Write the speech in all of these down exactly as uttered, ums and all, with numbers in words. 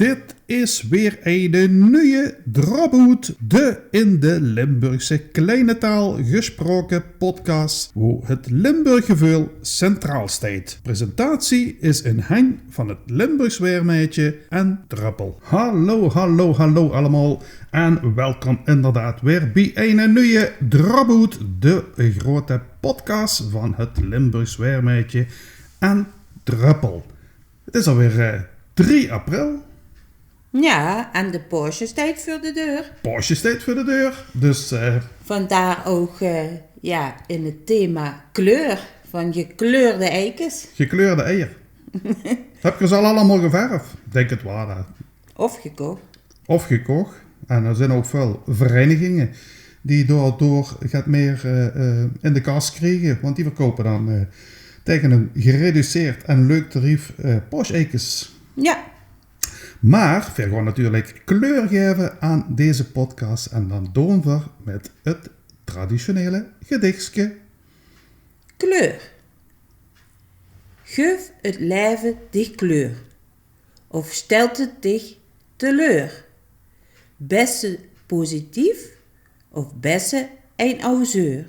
Dit is weer eine nuje Drop-Oet, de in de Limburgse kleine taal gesproke podcast, wo het Limburggeveul centraal steit. Presentatie is in henj van het Limburgs Waermeidje en Druppel. Hallo, hallo, hallo allemaol en welkom inderdaad weer bie eine nuje Drop-Oet, de grote podcast van het Limburgs Waermeidje en Druppel. Het is alweer, eh, drie april. Jao, en de Paosje steit veur de deur. Paosje steit veur de deur, dus, eh, Vandaar ouch, eh, jao, in het thema kleur, van gekleurde eikes. Gekleurde eier. Höb geer ze al allemaol geverf? Dink het waal, hè. Of gekoch. Of gekoch. En d'r zeen ouch väöl vereiniginge die daodoor get mieë, eh, eh, in de kas kriege, want die verkoupe dan, eh, taenge ein gereduceerd en leuk tarief, eh, paoseikes. Jao. Mer veer gaon natuurlik kleur gaeve aan deze podcast en dan doon veer mit het traditionele gedichske. Kleur. Guf het laeve dich kleur, of stèlt het dich teleur? Bès se positief of bès se ein auzeur?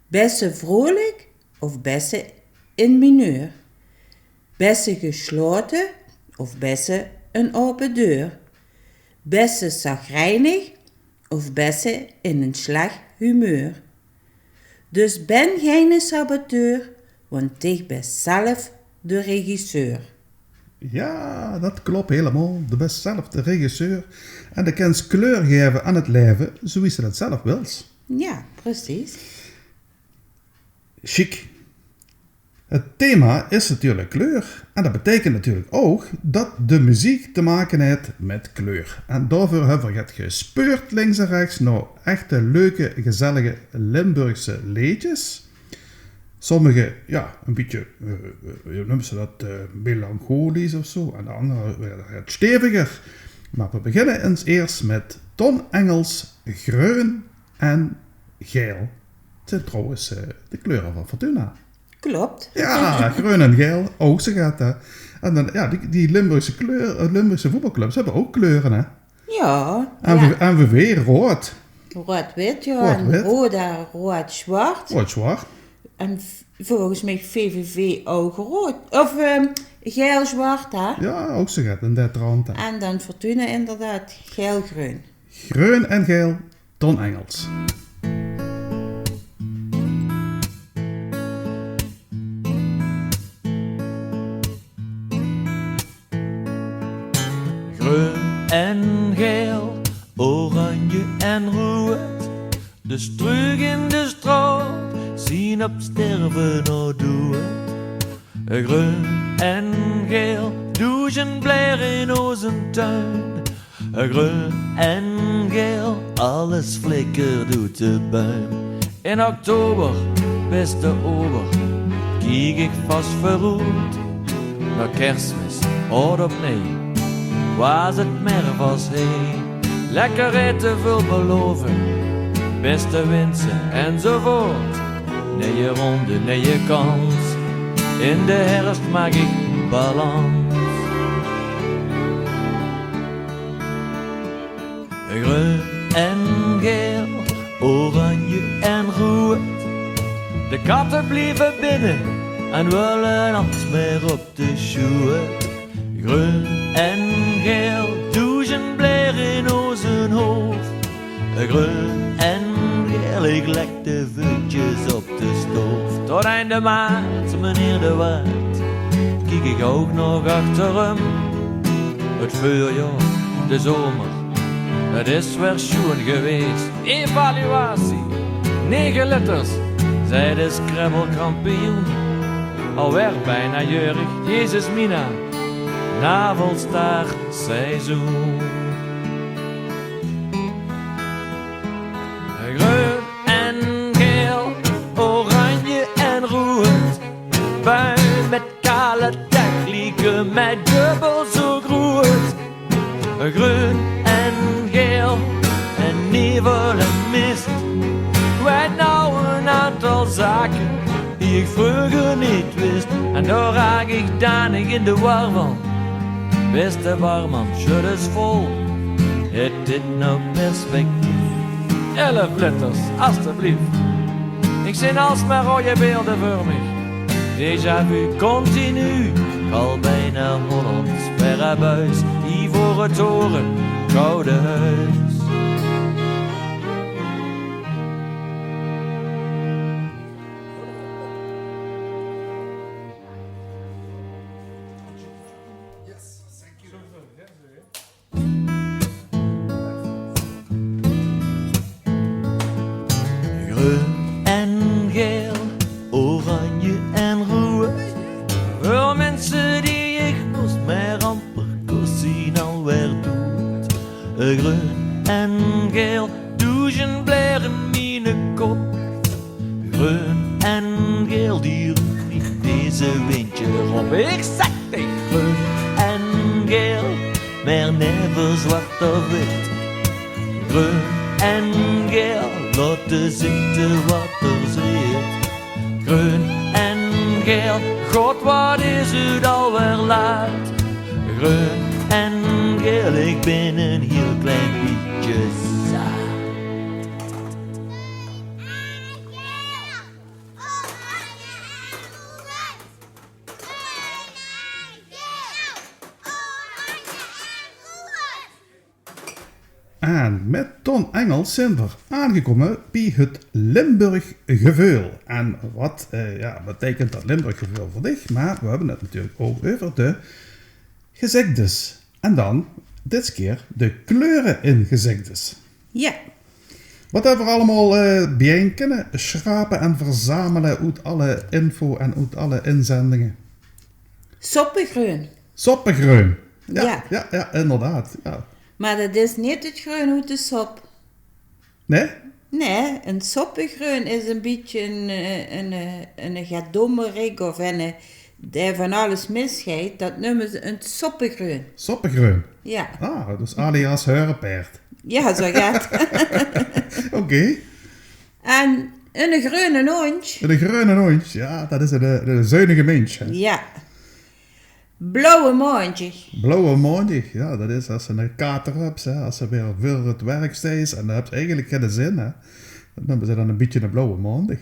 Bès se vrolik of bès se in mineur? Bès se geslaote of bès se ein aope deur? Bès se zagrijnig of bès se in ein slech humeur? Dus bèn geine saboteur, want dich bès zelf de regisseur. Jao, det klop hielemaol. De bès zelf de regisseur. En de kins kleur gaeve aan het laeve, zoewie se det zelf wils. Jao, precies. Sjiek. Het thema is natuurlik kleur. En det beteikent natuurlik ouch det de meziek te make haet mit kleur. En daoveur höbbe veer get gespeurd links en rechs nao echte leuke, gezellige Limburgse leedjes. Sommige, jao, ein bietje, eh, eh, wie neume ze det, eh, melancholisch of zoe. En de anger weer get steviger. Mer veer beginne ins eers mit Ton Engels, Greun en Gael. Het zeen trouwens, eh, de kleure van Fortuna. Klop. Jao, greun en gael, ouch zoe get, hè. En dan, jao, die, die Limburgse kleur, eh, Limburgse voetbalclubs höbbe ouch kleure, hè. Jao, jao. M V V, M V V, roead. Roead-wit, jao. Roead-wit. En Roda, roead-zwart. Roead-zwart. En v-, volges mich V V V ouch roead. Of, ehm, gael-zwart, hè? Jao, ouch zoe get, in dae trant, hè. En dan Fortuna inderdaad, gael-greun. Greun en gael, Ton Engels. Greun en gael, oranje en roead. De struuk in de straot zien op sterven nao doead. Greun en gael, doezend blaer in ozen tuin. Greun en gael, alles flikkert oet de buim. In oktober, beste ober, kiek ich vas veuroet. Nao Kersmis, aod of nij, waas het mer vas hei. Lekker aete, veulbelovend, beste winse enzovoort. Nij ronde, nij kans, in de herfs maak ich balans. Greun en gael, oranje en roead. De katte blieve binne en wille ós mer op de sjoead. Greun en gael, doezend blaer in ozen hoof. Greun en gael, ich lèk de veutjes op de stoof. Tot einde maart, meneer de waard, kiek ich ouch nog achterum. Het veurjaor, de zomer, het is weer sjoen gewees. Evaluatie, nege letters, zei de scrabbelkampioen. Alweer bijna jeurig, Jezus mina, navelstaartseizoen. Greun en gael, oranje en roead. Buim mit kale dek lieke mich dubbel zo groead. Greun en gael en nevel en mist. Ich weit now ein aantal zake die ich vreuger neet wist. En dao raak ich danig in de war van. Beste barman, sjut ins vol. Het dit nou perspectief? Elf liters, alstublieft. Ik zin alsmaar rode beelden veur mich. Déjà vu continu. Al bijna Hollands per abuis. Hier voor het horen, koude huis. Greun en gael, oranje en roed. Veur minse die ich mos mer amper kos zien alweer doed. Greun en gael, doezend blaer in miene kop. Greun en gael, die roept mich deze windje op. Ik zeg dich: greun en gael, mer never zwart of wit. Greun en gael, laot zitte wat er zit. Greun en gael, god wat is het alweer laat. Greun en gael, ik bin een heel klein bietje zaat. En met Ton Engels zin v'r aangekómme bie het Limburggeveul. En wat, eh, ja, beteikent dat Limburggeveul veur dich? Mer v'r höbbe het natuurlik ouch euver de gezèkdes. En dan, dit kier, de kleure in gezèkdes. Ja. Wat höbbe v'r allemaol, eh, biejein kónne sjrape en verzamele oet alle info en oet alle inzendinge? Soppegreun. Soppegreun. Ja, ja, ja, inderdaad. Ja. Mer dat is neet het greun oet de sop. Nae? Nae, een soppegreun is een bietje een, eh, een, eh, een gedommerik of een, eh, dae van alles misgeit. Dat neume ze een soppegreun. Soppegreun? Ja. Ah, dus alias heurepaerd. Ja, zo get. Oké. En een greune hondj. Een greune hondj, ja, dat is een, eh, een zuinige mins, hè? Ja. Blauwe maondig. Blauwe maondig, ja, dat is as se een kater höbs, hè, as se weer veur het werk steis en dan höbs se eigelik geine zin, hè. Dat neume ze dan een bietje een blauwe maondig.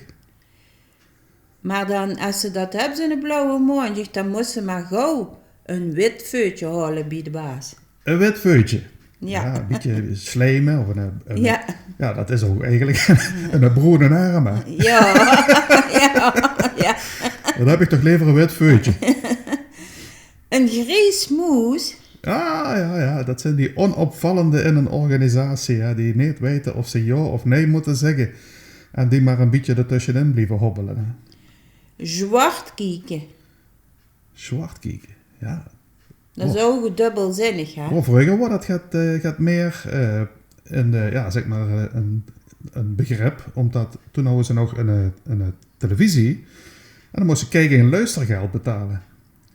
Mer dan, as se dat höbs, een blauwe maondig, dan mós se mer gaw een wit veutje haole bie de baas. Een wit veutje? Ja. Ja, een bietje slijme of een, een, ja, dat is ouch eigelik een, een broene erm, hè? Ja. Ja, ja. Dan höb ich toch lever een wit veutje. Een gries moes. Ah, ja, ja, dat zin die onopvallende in een organisatie, hè, die neet weite of ze ja of nae mótte zègke. En die mer een bietje d'r tösjenin blieve hobbele, hè. Zwart kieke. Zwart kieke, ja. Dat is ouch dubbelzinnig, hè? Oh, vreuger waas dat get, eh, get mier, eh, een, eh, ja, zeg mer, eh, een, een begrip, omdat toen hawwe ze nog een, eh, een, eh, televisie. En dan mós se kiek- en luistergeld betale.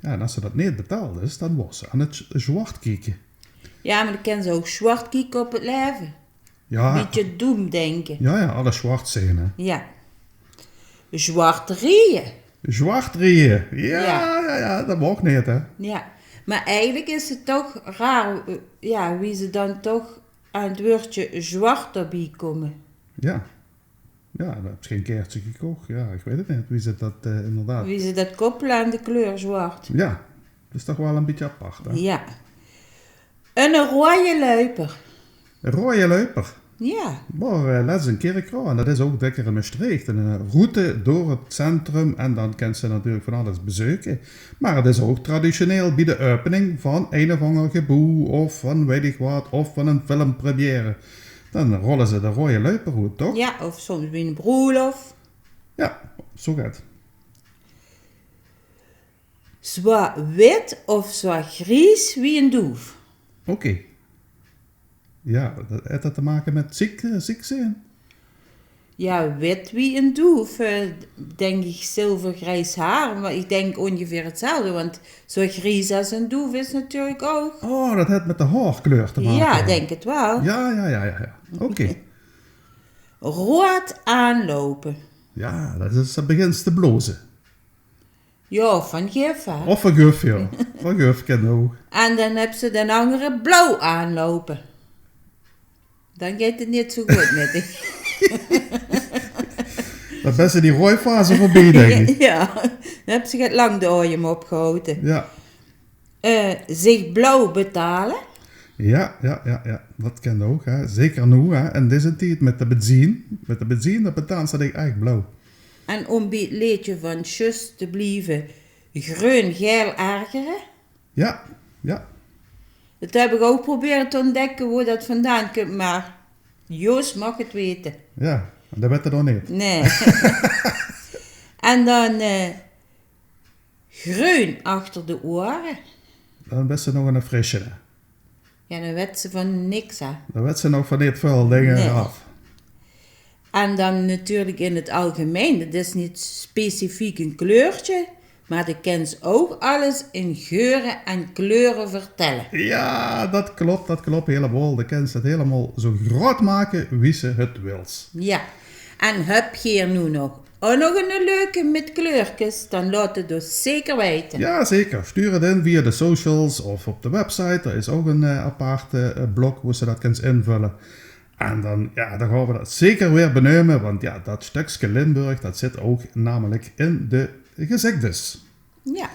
Ja, en as se dat neet betaaldes, dan waas se aan het z-, zwart kieke. Ja, mer dan kins se ouch zwart kieke op het laeve. Ja. Bietje doem dinke. Ja, ja, alles zwart zeen, hè. Ja. Zwart rieje. Zwart rieje. Ja, ja, ja, dat maag neet, hè. Ja. Mer eigelik is het toch raar, eh, ja, wie ze dan toch aan het wäördje zwart d'rbie kómme. Ja. Ja, dan höbs se gein kaertje gekoch. Ja, ich weit het neet, wie ze dat, eh, inderdaad. Wie ze dat koppele aan de kleur zwart. Ja, dat is toch waal een bietje apart, hè? Ja. Een roeje luiper. Een roeje luiper? Ja. Mer, eh, lets een kier gekraoge, en dat is ouch dèkker in Mestreech. Een, eh, route door het centrum en dan kins se natuurlik van alles bezeuke. Mer het is ouch traditioneel bie de opening van ein of anger geboew of van weit ich wat, of van een filmpremière. Dan rolle ze de roeje luiper oet, toch? Ja, of soms bie een broelof. Ja, zo get. Zoa wit of zoa gries wie een doef. Oké. Ja, dat, het dat te make met ziek, eh, ziek zeen? Ja, wit wie een doef, eh, dink ich zilvergries haor, mer ich dink óngeveer hetzelfde, want zoa gries as een doef is natuurlik ouch. Oh, dat het met de haorkleur te make. Ja, dink het waal. Ja, ja, ja, ja, ja. Oké. Roead aanloupe. Ja, dat is, dat begint te blaoze. Jao, van gif, hè. Of van guf, jao. Van guf kin ouch. En dan höbs se d'n angere blauw aanloupe. Dan geit 't neet zoe good mit dich. Dan bès se die roeje fase veurbie, dink ich. Jao, dan höbs se get lang d'n aojem opgehaoje. Jao. Eh, zich blauw betale. Jao, jao, jao, jao. Dat kin ouch, hè. Zeker noe, hè. In dezen tied mit de benzien. Mit de benzien, dan betaals se dich ech blauw. En óm bie 't leedje van Sjus te blieve, greun, gael ergere. Jao, jao. Dat höb ich ouch geprobeerd te óntdèkke, wo dat vandaan kump, mer Joost maag 't weite. Jao, en dat weit 'r nog neet. Nae. En dan, eh, greun achter de oere. Dan bès se nog 'ne frisje, hè. Jao, dan wèts se van niks, hè. Dan wèts se nog van neet väöl dinger aaf. En dan natuurlik in 't algemein, dat is neet specifiek e kleurtje, mer de kins ouch alles in geure en kleure vertèlle. Jao, dat klop, dat klop hielemaol. De kins 't hielemaol zoe groot make wie se 't wils. Jao. En höb geer noe nog ouch nog 'ne leuke mit kleurkes, dan laot 't ós zeker weite. Jao, zeker. Stuur 't in via de socials of op de website. Dao is ouch 'n, eh, apart, eh, blok wo se dat kins invölle. En dan, jao, dan gaon v'r dat zeker weer beneume, want jao, dat stökske Limburg, dat zit ouch namelik in de gezègkes. Jao.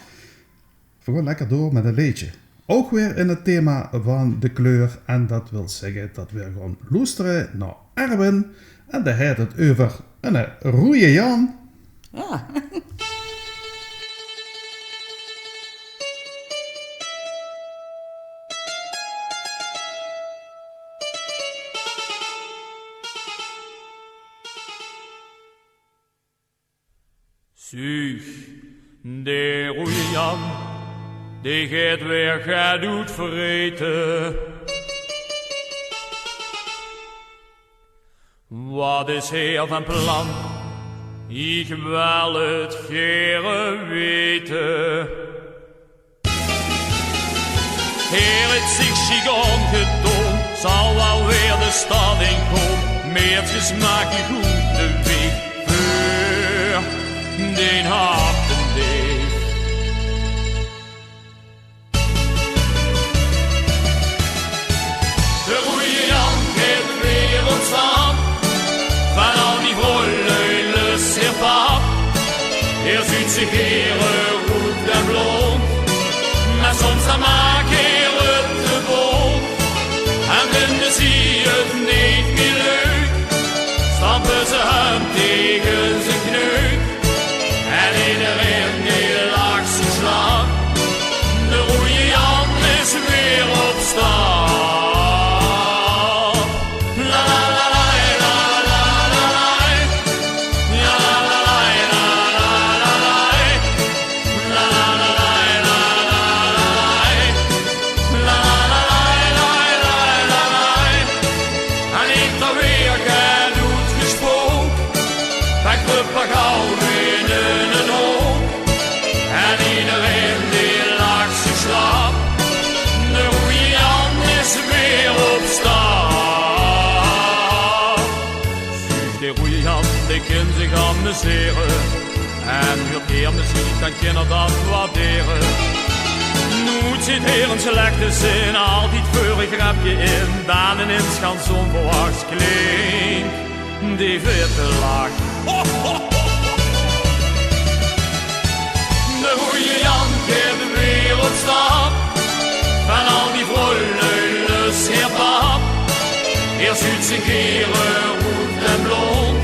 V'r gaon lekker door mit e leedje. Ouch weer in 't thema van de kleur. En dat wil zègke dat v'r gaon loestere nao Erwin. En dae haet 't euver 'ne roeje Jan. Jao. Zuug, de roeje Jan, dae geit weer get oetvrete. Wat is heer van plan? Ich wil 't gaer weite. Heer haet zich sjiek aongedoon, zal waal weer de stad in goon. Meertjes, maak uch good op de waeg veur d'n Happendeeg. De roeje Jan geit weer op stap, van al die vrouwlui lus heer pap. Heer zuut zich gaer roed en blond, mer soms dan maak heer 't te bónt. En vinde zie 't neet mie leuk, stampe ze häöm tege zien kneuk. En ederein dae lach zich slap. De roeje Jan is weer op stap. La la la la la la la la. La la la la la la la la. La la la la la la la la. La la la la la la la la. En ich d'r weer get oetgesprook, dan krup 'r gauw weer in 'nen hook. En ederein dae lach zich slap. De roeje Jan is weer op stap. Zuug, de roeje Jan, dae kin zich amusere. En huurt heer meziek, dan kin 'r dat waardere. Noets haet heer 'n slechte zin, altied veur e grepke in. Dan inins gans ónverwachs klink die witte lach. De roeje Jan geit weer op stap, van al die vrouwlui lus heer pap. Heer zuut zich gaer roed en blond,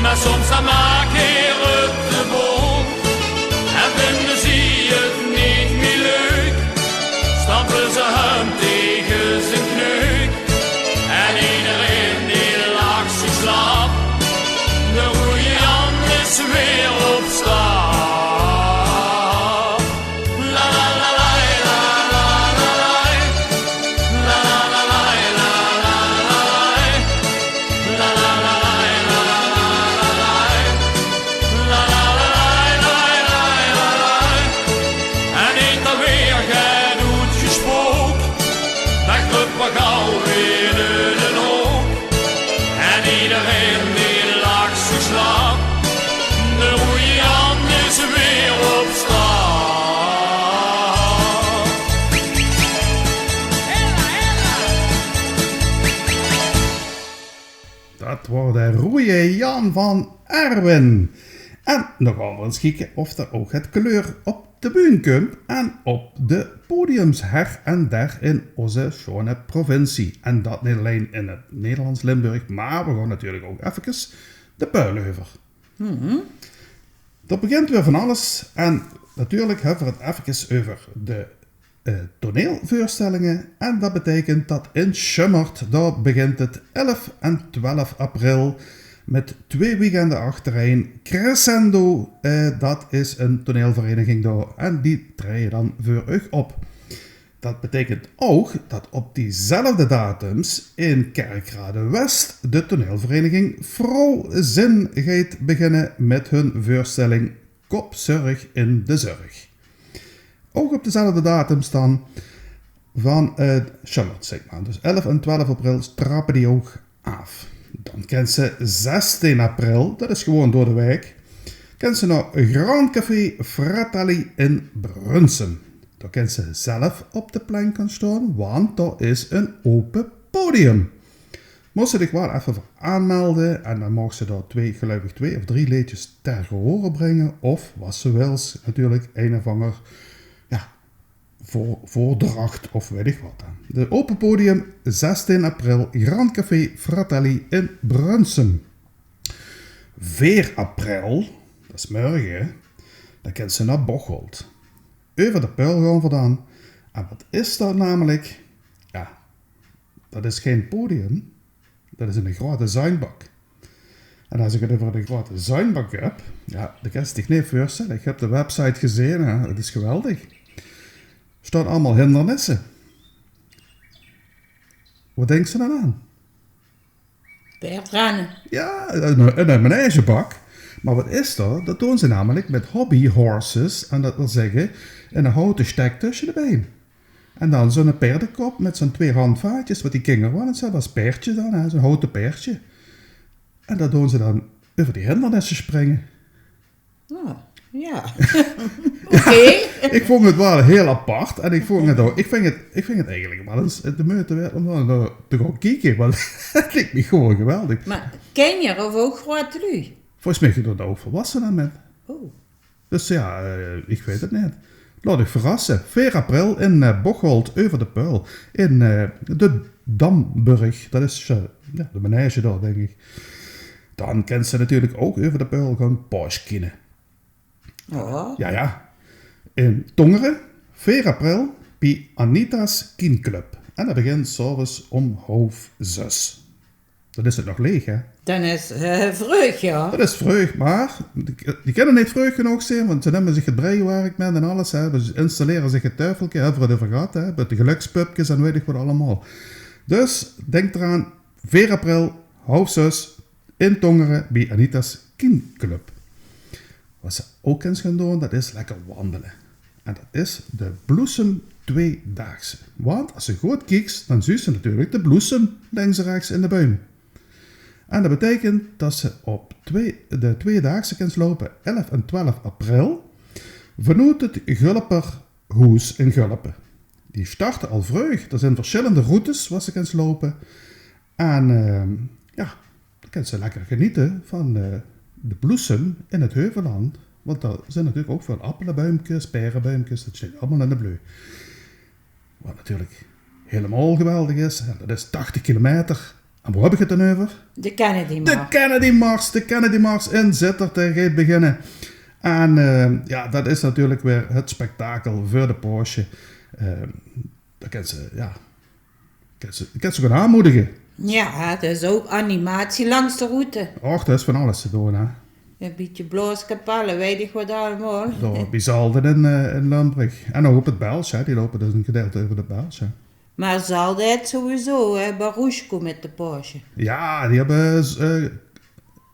mer soms dan maak heer 't te bónt. En vinde zie 't neet mie leuk, stampe ze häöm tege zien kneuk. En ederein dae lach zich slap. De roeje Jan is weer op stap. La la la la la la la. La la la la la la la. La la la la la la la la. Goeie Jan van Erwin. En dan gaon v'r ins kieke of d'r ouch get kleur op de bühn kump en op de podiums her en der in ózze sjoone provincie. En dat neet allein in 't Nederlands Limburg, mer v'r gaon natuurlik ouch effekes de Puil euver. Dat begint weer van alles. En natuurlik höbbe v'r 't effekes euver de eh, toneelveurstellinge. En dat beteikent dat in Sjömmert, dao begint 't elf en twelf april mit twee weekende achterein. Crescendo, eh, dat is 'n toneelvereniging dao. En die traeje dan veur uch op. Dat beteikent ouch dat op diezelfde datums in Kerkrade-West de toneelvereniging Vrouwzin geit beginne mit hun veurstelling Kopzörg in de zörg. Ouch op dezelfde datums dan van, eh, Sjömmert, zègk mer. Dus elf en twelf april trappe die ouch aaf. Dan kins se zestien april, dat is gewoon door de waek, kins se nao Grand Café Fratelli in Brunssum. Dao kins se zelf op de plank gaon staon, want dao is 'n ope podium. Mós se dich waal effe veur aanmelde en dan moogs se dao twee, geluif ich, twee of drie leedjes ter gehore bringe of, wat se wils, natuurlik ein of anger, ja, veur-, veurdrach of weit ich wat dan. De ope podium, zestien april, Grand Café Fratelli in Brunssum. Veer april, dat is mörge, dan kins se nao Bocholt. Euver de Puil gaon v'r dan. En wat is dat namelik? Ja, dat is gein podium. Dat is 'ne groate zuinbak. En es ich 't euver 'ne groate zuinbak höb, ja, dat kins se dich neet veurstelle. Ich höb de website gezeen, hè. 't Is geweldig. Staon allemaol hindernisse. Wat dinks se dan aan? Paerdrenne. Ja, 'ne, 'ne manegebak. Mer wat is d'r? Dat doon ze namelik mit hobbyhorses. En dat wil zègke, 'ne houte stek tösse de bein. En dan zoe'n paerdekop mit zoe'n twee handvaatjes, wat die kinger waal ins höbbe es paerdje dan, hè, zoe'n houte paerdje. En dat doon ze dan euver die hindernisse springe. Oh, ja. Oké. Ich vónj 't waal hiel apart en ich vónj 't ouch, ich vinj 't, ich vinj 't eigelik waal ins de meujte waerd óm dao te gaon kieke, want 't liek mich gewoon geweldig. Mer kinjer of ouch groate luuj? Volges mich doon dao ouch volwassene aan mit. Oh. Dus ja, eh, ich weit 't neet. Laot uch verrasse. Veer april in, eh, Bocholt euver de Puil. In, eh, de Damburg. Dat is, eh, ja, de manege dao, dink ich. Dan kins se natuurlik ouch euver de Puil gaon paoskiene. Oh. Ja, ja. In Tongere, veer april, bie Anita's Kienclub. En dat begint 's aoves óm haof zès. Dan is 't nog leeg, hè? Dan is 't, eh, vreug, ja. Dat is vreug, mer die, die kinne neet vreug genóg zeen, want ze numme zich 't breiwerk mit en alles, hè. Ze installere zich 't tuifelke, hè, veur de vergat, hè, mit de gelökspupkes en weit ich wat allemaol. Dus dink d'raan, veer april, haof zès, in Tongere, bie Anita's Kienclub. Wat se ouch kins gaon doon, dat is lekker wandele. En dat is de Bloesem Tweedaagse. Want es se good kieks, dan zuus se natuurlik de bloesem links en rechs in de buim. En dat beteikent dat se op twee, de Tweedaagse kins loupe, elf en twelf april, vanoet 't Gulpehoes in Gulpe. Die starte al vreug. D'r zeen versjillende routes wat se kins loupe. En, eh, ja, dan kins se lekker genete van, eh, de bloesem in 't Heuvelland. Want dao zeen natuurlik ouch väöl appelebuimkes, perebuimkes, dat steit allemaol in de bleu. Wat natuurlik hielemaol geweldig is, en dat is tachtig kilometer. En boe höb ich 't dan euver? De Kennedy-mars. De Kennedy-mars, de Kennedy-mars in Zitterd, dae geit beginne. En, eh, ja, dat is natuurlik weer 't spektakel veur de Paosje. Eh, dat kins se, ja, Kins se, kins se gaon aanmoedige. Ja, d'r is ouch animatie langs de route. Och, d'r is van alles te doon, hè. E bietje blaoskapelle, weit ich wat allemaol. Dao bie Zalde in, eh, in Lömbrig. En ouch op 't Belsj, hè. Die loupe dus e gedeilte euver 't Belsj, hè. Mer Zalde haet sowieso, hè, Barushko mit de Paosje. Ja, die höbbe, eh,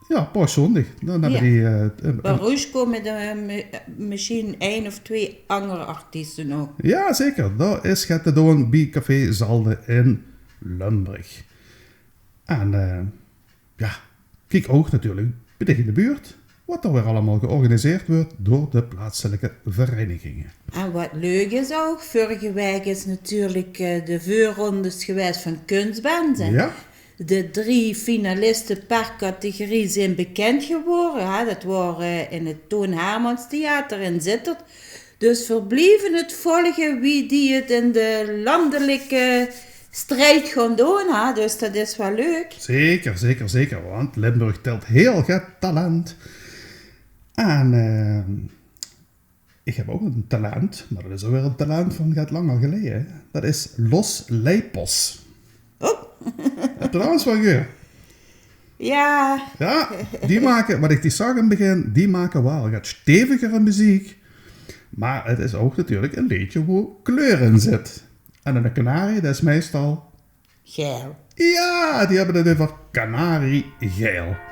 Ja, Paoszóndig. Dan höbbe die, eh, eh, Barushko mit, eh, me-, mesjien ein of twee anger artieste nog. Ja, zeker. Dao is get te doon bie Café Zalde in Lömbrig. En, eh, ja, kiek ouch natuurlik bie dich in de buurt wat d'r weer allemaol georganiseerd weurt door de plaatselike vereiniginge. En wat leuk is ouch, vörrige waek is natuurlik, eh, de veurróndes gewaes van Kunstbenze. Ja. De drie finaliste per categorie zeen bekènd gewore, hè. Dat wore in 't Toon Hermans Theater in Zitterd. Dus veer blieve 't volge wie die 't in de landelike strijd gaon doon, hè. Dus dat is waal leuk. Zeker, zeker, zeker, want Limburg tèlt hiel get talent. En, eh, ich höb ouch e talent, mer dat is alweer e talent van get langer geleje. Dat is Los Leipos. Oh. Höbs se dao al ins van gehuurd? Jao. Jao, die make, wat ich die zag in 't begin, die make waal get stevigere meziek. Mer 't is ouch natuurlik e leedje wo kleur in zit. En 'ne kanarie, dat is meistal Gael. Jao, die höbbe 't euver kanariegael. 't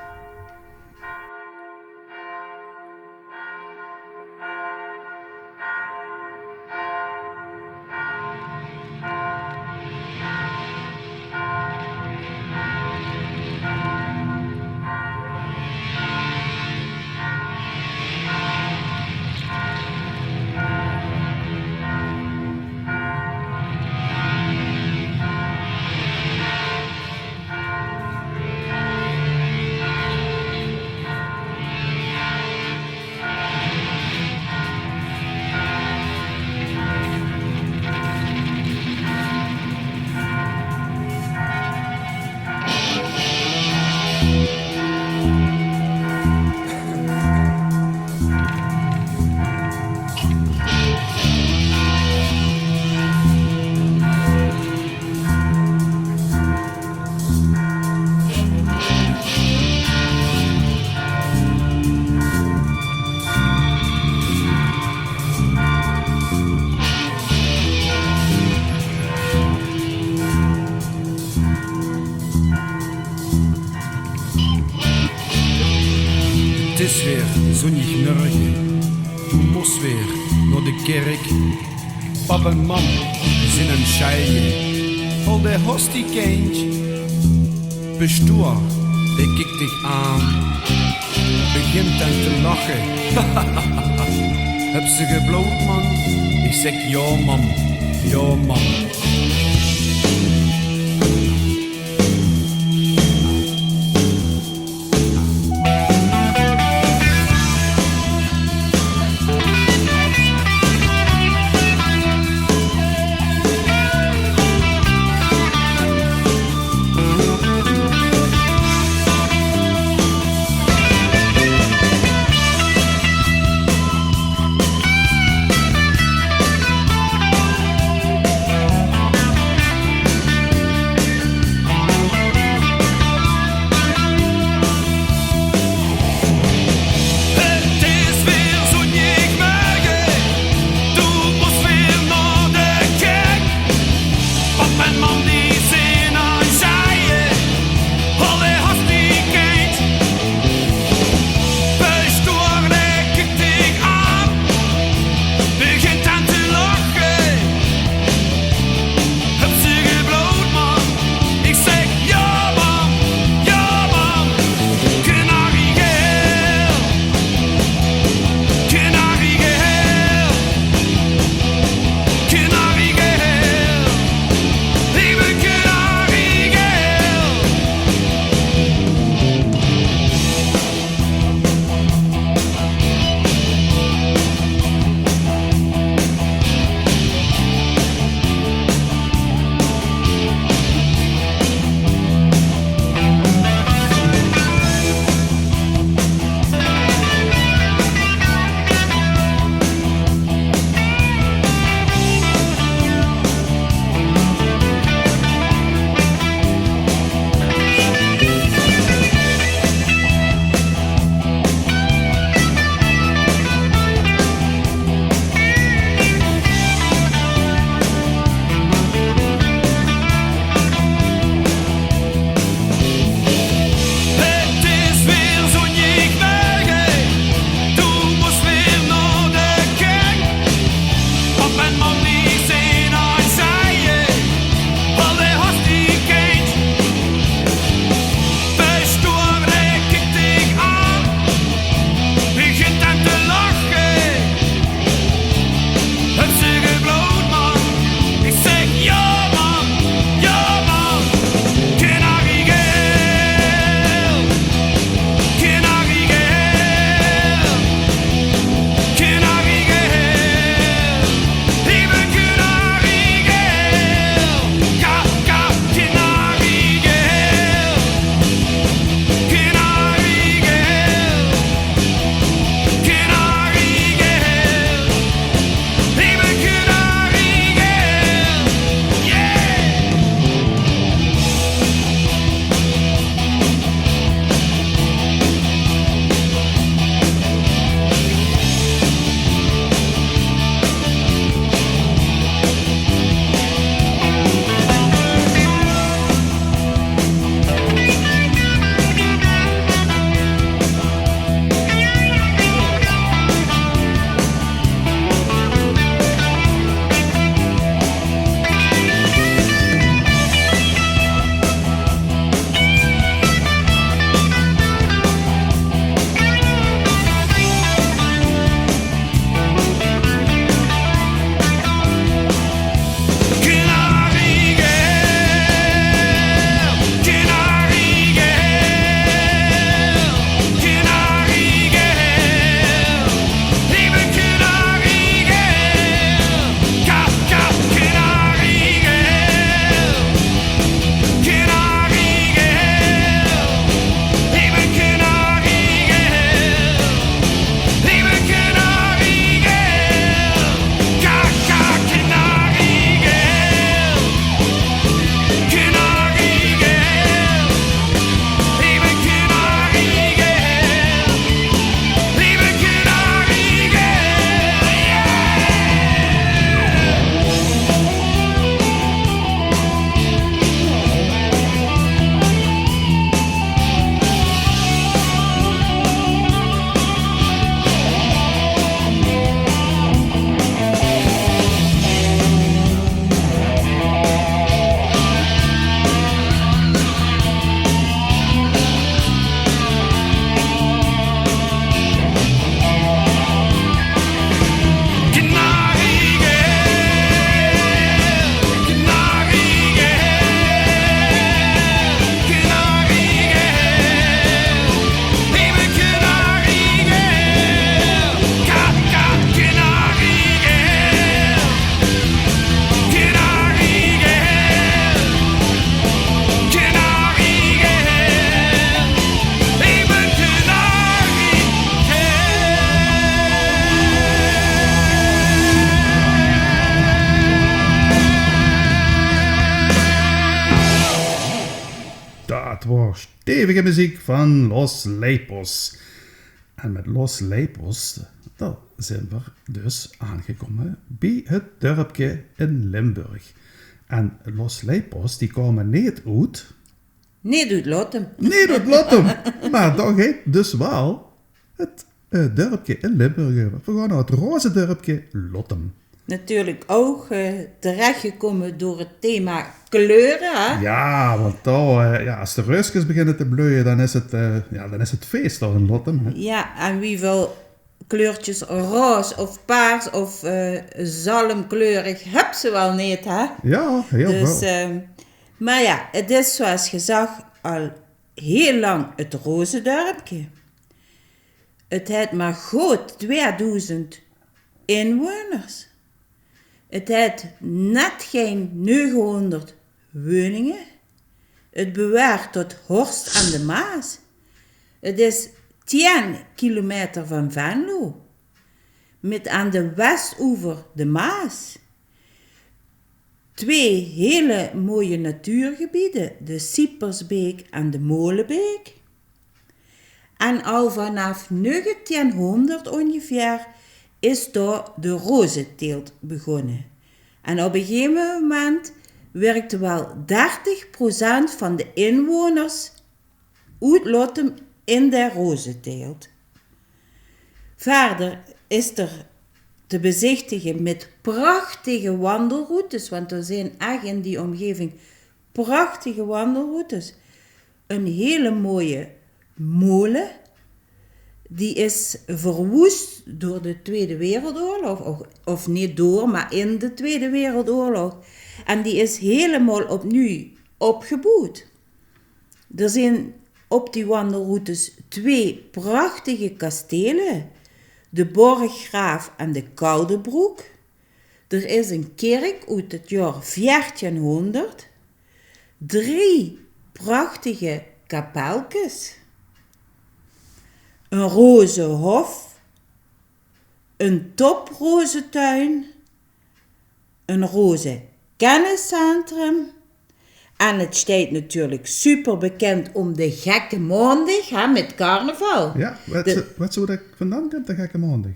Is weer zóndigmörge, doe mós weer nao de kèrk. Pap en mam zeen aan 't sjeie. Al de hostie, kindj. Pastoor, dae kiek dich aan, begint dan te lache. Höbs se geblood, man? Ich zèk: jao, mam. Jao, mam. 't stevige meziek van Los Leipos. En met Los Leipos, dao zeen v'r dus aangekómme bie het dörpke in Limburg. En Los Leipos, die kómme neet oet... Neet oet Lottum. Neet oet Lottum, mer dao geit dus waal het eh, dörpke in Limburg euver. V'r gaon nao het roze dörpke Lottum. Natuurlik ouch eh, terechgekómme door het thema kleure, hè? Jao, want dao, eh, jao, es de reuskes beginne te bleuje, dan is het, eh, jao, dan is het fees dao in Lottum, hè? Jao, en wieväöl kleurtjes roze of paars of eh, zalmkleurig höbs se waal neet, hè? Jao, hiel väöl. Dus, eh, mer jao, het is zoeas gezag al hiel lang het roze dörpke. Het haet mer good tweedoezend inwoners. Het haet net gein neugehoonderd weuninge. Het behuurt tot Horst aan de Maas. Het is tien kilometer van Venlo, mit aan de westoever de Maas. Twee hele mooie natuurgebiede, de Siepersbeek en de Molebeek. En al vanaaf negentienhoonderd ongeveer is dao de rozeteelt begonne. En op e gegeve moment wirkte waal dertig procent van de inwoners oet Lottum in de rozeteelt. Verder is d'r te bezichtige mit prachtige wandelroutes, want d'r zeen ech in die omgeving prachtige wandelroutes. Ein hele mooie mole. Die is verwoes door de Tweede Wereldoorlog, of, of neet door, maar in de Tweede Wereldoorlog. En die is helemaal opnieuw opgebouwd. D'r zeen op die wandelroutes twee prachtige kastele, de Borggraaf en de Kaldebroek. D'r is ein kirk oet 't jaor veertienhonderd, drie prachtige kapelkes, ein rozehof, ein toprozetuin, ein rozekenniscentrum. En 't steit natuurlik super bekend óm de Gekke Maondig, hè, mit carnaval. Jao, wèts se, wèts se wo det vandaan kump, de Gekke Maondig?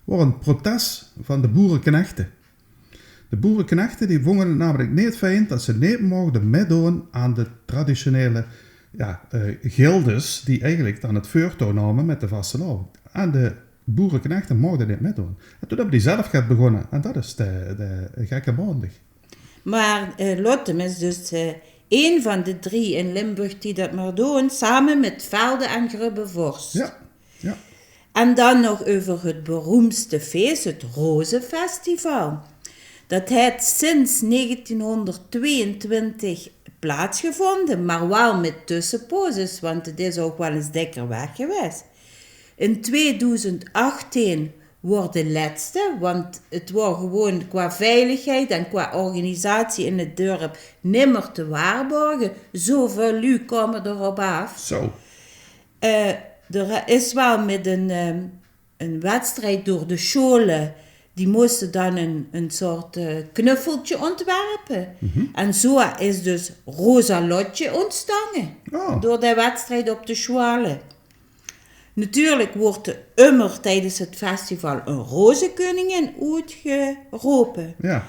Waor ein protest van de boereknechte. De boereknechte, die vónge 't namelik neet fijn det ze neet mochte mitdoon aan de traditionele, jao, eh, gildes die eigelik dan 't veurtouw nome mit de vastelaovend. En de boereknechte mochte neet mitdoon. En toen höbbe die zelf get begós. En det is de, de Gekke Maondig. Maar, eh, Lottum is dus, eh, ein van de drie in Limburg die det mer doon, same mit Velde en Grubbevors. Jao, jao. En dan nog euver 't beroemdste fees, 't Rozefestival. Det haet sinds negentienhonderdtweeëntwintig plaatsgevónje, maar waal mit tössepozes, want 't is ouch waal ins dikker weg gewaes. In tweedoezend achttien woort de lètste, want 't woor gewoon qua veiligheid en qua organisatie in 't dörp nimmer te waarborge. Zoväöl luuj kome d'r op aaf. Zo. Eh, d'r is waal mit ein, eh, ein wedstrijd door de sjoole. Die móste dan ein, ein soort, eh, knuffeltje ontwerpe. Mhm. En zo is dus Roza Lotje ontstange. Oh. Door de wedstrijd op de sjoole. Natuurlik woort d'r ummer tiedes 't festival ein rozekeuningin oetgerope. Jao.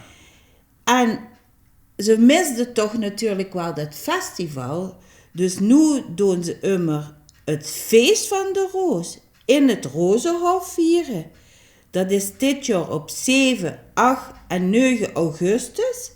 En ze misde toch natuurlik waal det festival. Dus noe doon ze ummer 't fees van de roos in 't Rozehof viere. Det is dit jaor op zeve, ach en neuge augustus.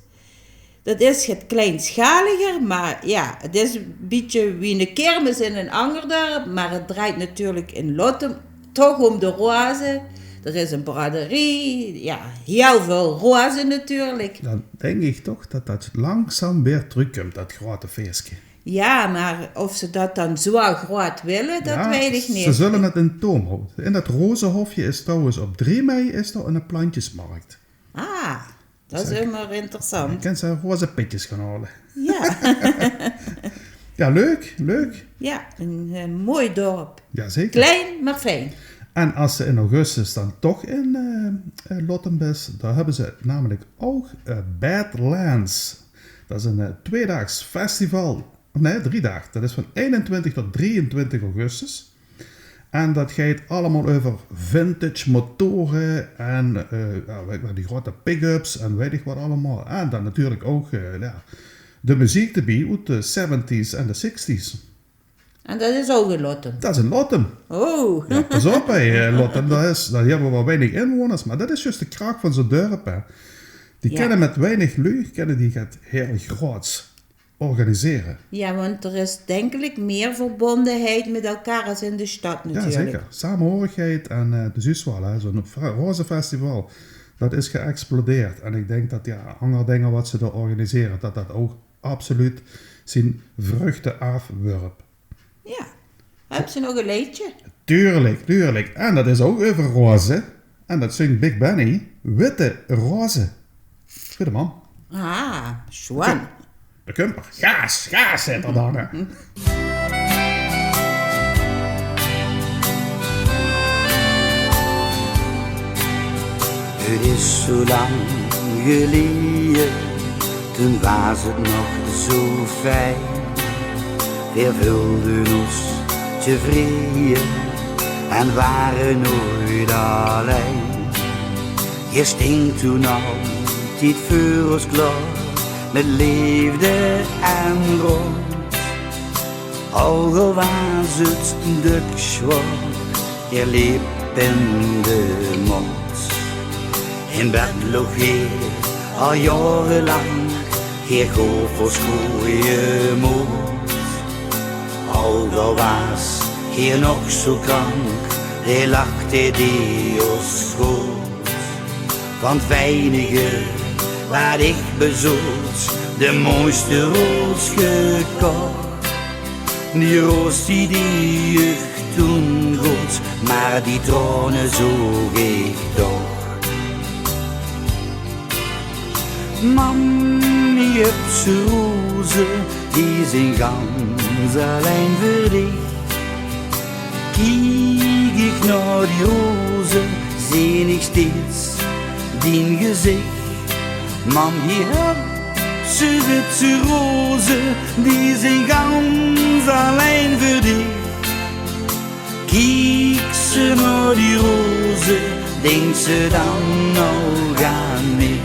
Det is get kleinschaliger, maar jao, 't is ein bietje wie ein kermis in ein anger dörp, maar 't drejt natuurlik in Lottum toch óm de roze. D'r is ein braderie, jao, hiel väöl roze natuurlik. Dan dink ich toch det det langzaam weer trökkump, det groeate feeske. Jao, maar of ze det dan zo groeat wille, det weit ich neet. Ze zulle 't in toom hawte. In det Rozehofje is trouwens op drie mei is d'r eine plantjesmarkt. Ah, det is ummer interessant. Dan kins se roze pitjes gaon haole. Jao. Jao, leuk, leuk. Jao, ein, eh, mooi dörp. Jao, zeker. Klein, maar fijn. En es se in augustus dan toch in, eh, eh, Lottum bis, dao höbbe ze namelik ouch, eh, Badlands. Det is ein, eh, tweedaags festival. Of nee, drie daag. Dat is van einentwintig tot drieëntwintig augustus. En dat geit allemaol euver vintage motore en, eh, jao, weit ich waat, die groeate pick-ups en weit ich waat allemaol. En dan natuurlik ouch, eh, jao, de meziek d'rbie oet de seventies en de sixties. En dat is ouch in Lottum? Dat is in Lottum. Oh. Jao, pas op, hè, eh, Lottum, dat is, dao höbbe v'r waal weinig inwoners, mer dat is zjus de krach van zoe'n dörp, hè. Die kinne mit weinig luuj, kinne die get hiel groots organisere. Jao, want d'r is, dink ich, mier verbondenheid mit elkaar es in de stad natuurlik. Jao, zeker. Samehorigheid en, eh, de zuus waal, hè, zoe'n fe-, rozefestival, dat is geëxplodeerd. En ich dink dat, jao, anger dinger wat ze dao organisere, dat dat ouch absoluut zien vruchte aafwurp. Jao. Höbs se nog e leedje? Tuurlik, tuurlik. En dat is ouch euver roze. En dat zingk Big Benny. Witte roze. Goeie man. Ah, sjoen. Dao kump 'r. Gaas, gaas, zit 'r dan, hè. 't Is zoe lang geleje, toen waas 't nog zoe fijn. Veer veulde ós tevreje en ware noeit allein. Geer sting toen altied veur ós klaor, mit leefde en raod. Ouch al waas 't dök zwaor, geer leep in de mót. In bed loog geer al jaorelank, geer goof ós goeie mood. Ouch al waas geer nog zoe krank, de lach deej ós good. Van 't weinige wat ich bezoot, de mooiste roos gekoch. Die roos die, die juch toen good, mer die traone zoog ich toch. Mam, hie höbs se roze, die zeen gans allein veur dich. Kiek ich nao die roze, zeen ich steeds dien gezich. Mam, hie höbs se witte roze, die zeen gans allein veur dich. Kieks se nao die roze, dinks se dan ouch aan mich?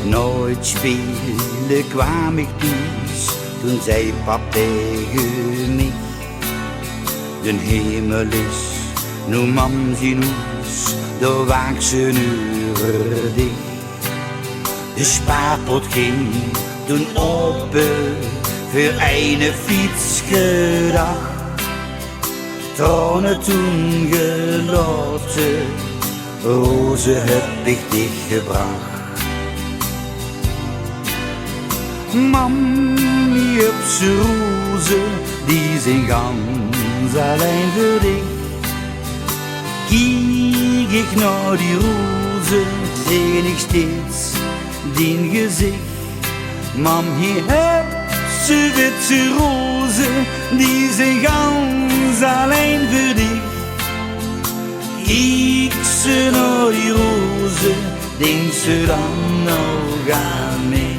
Nao 't speule kwaam ich thoes, toen zag pap taenge mich: "D'n hemel is noe mam zien hoes, dao waaks se euver dich." De spaarpot ging toen ope, veur eine fiets gedach. Traone toen gelaote, roze höb ich dich gebrach. Mam, hie höbs se roze, die zeen gans allein veur dich. Kiek ich nao die roze, zeen ich steeds dien gezich. Mam, hie höbs se witte roze, die zeen gans allein veur dich. Kieks se nao die roze, dinks se dan ouch aan mich?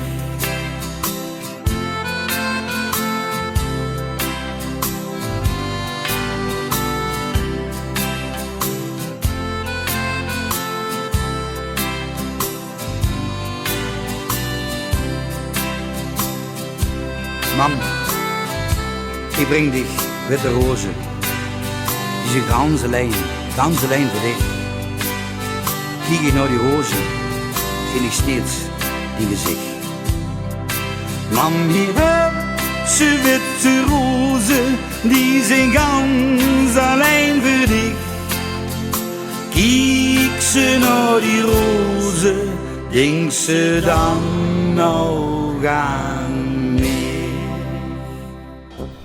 Mam, ich bring dich witte roze. Die zeen gans allein, gans allein veur dich. Kiek ich nao die roze, zeen ich steeds dien gezich. Mam, hie höbs se witte roze, die zeen gans allein veur dich. Kieks se nao die roze, dinks se dan ouch aan mich?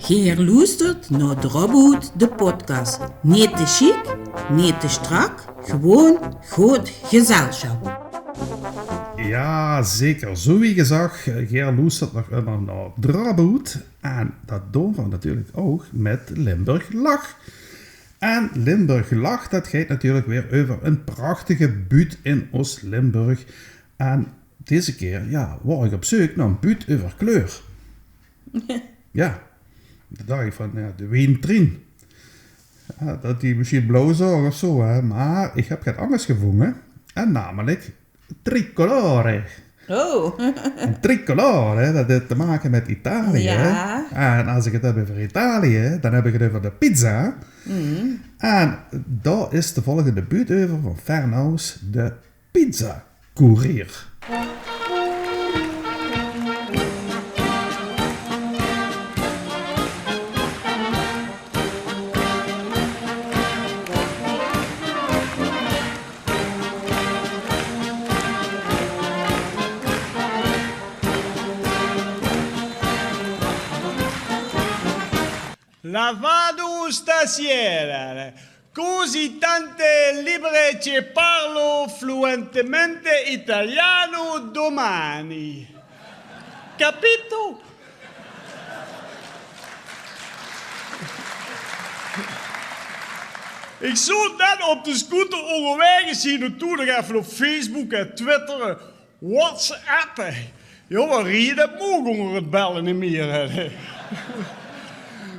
Geer loestert nao Drop-Oet, de podcast. Neet te sjiek, neet te sjtrak, gewoen good gezelsjap. Jao, zeker. Zoe wie gezag, geer loestert nog ummer nao Drop-Oet. En dat doon v'r natuurlik ouch mit Limburg Lach. En Limburg Lach, dat geit natuurlik weer euver ein prachtige buut in ós Limburg. En deze kier, ja, waor ich op zeuk nao ein buut euver kleur. Ja, toen dach ich van, ja, de wien Trien. Ja, det die mesjien blauw zaog of zo, hè. Mer ich höb get angers gevónge. En namelik tricolore. Oh. En tricolore, det haet te make mit Italië, hè. Ja. En es ich 't höb euver Italië, dan höb ich 't euver de pizza. En dao is de volgende buut euver van Fernau's, de pizzakoerier. Lavado stasera, così tante libbre che parlo fluentemente italiano domani. Capito? Ich zoot net op de scooter óngerwaeg, zien d'r toen nog effe op Facebook en Twitter, WhatsApp. Jao, waat rieje, det maag ónger 't belle neet mieë, hè.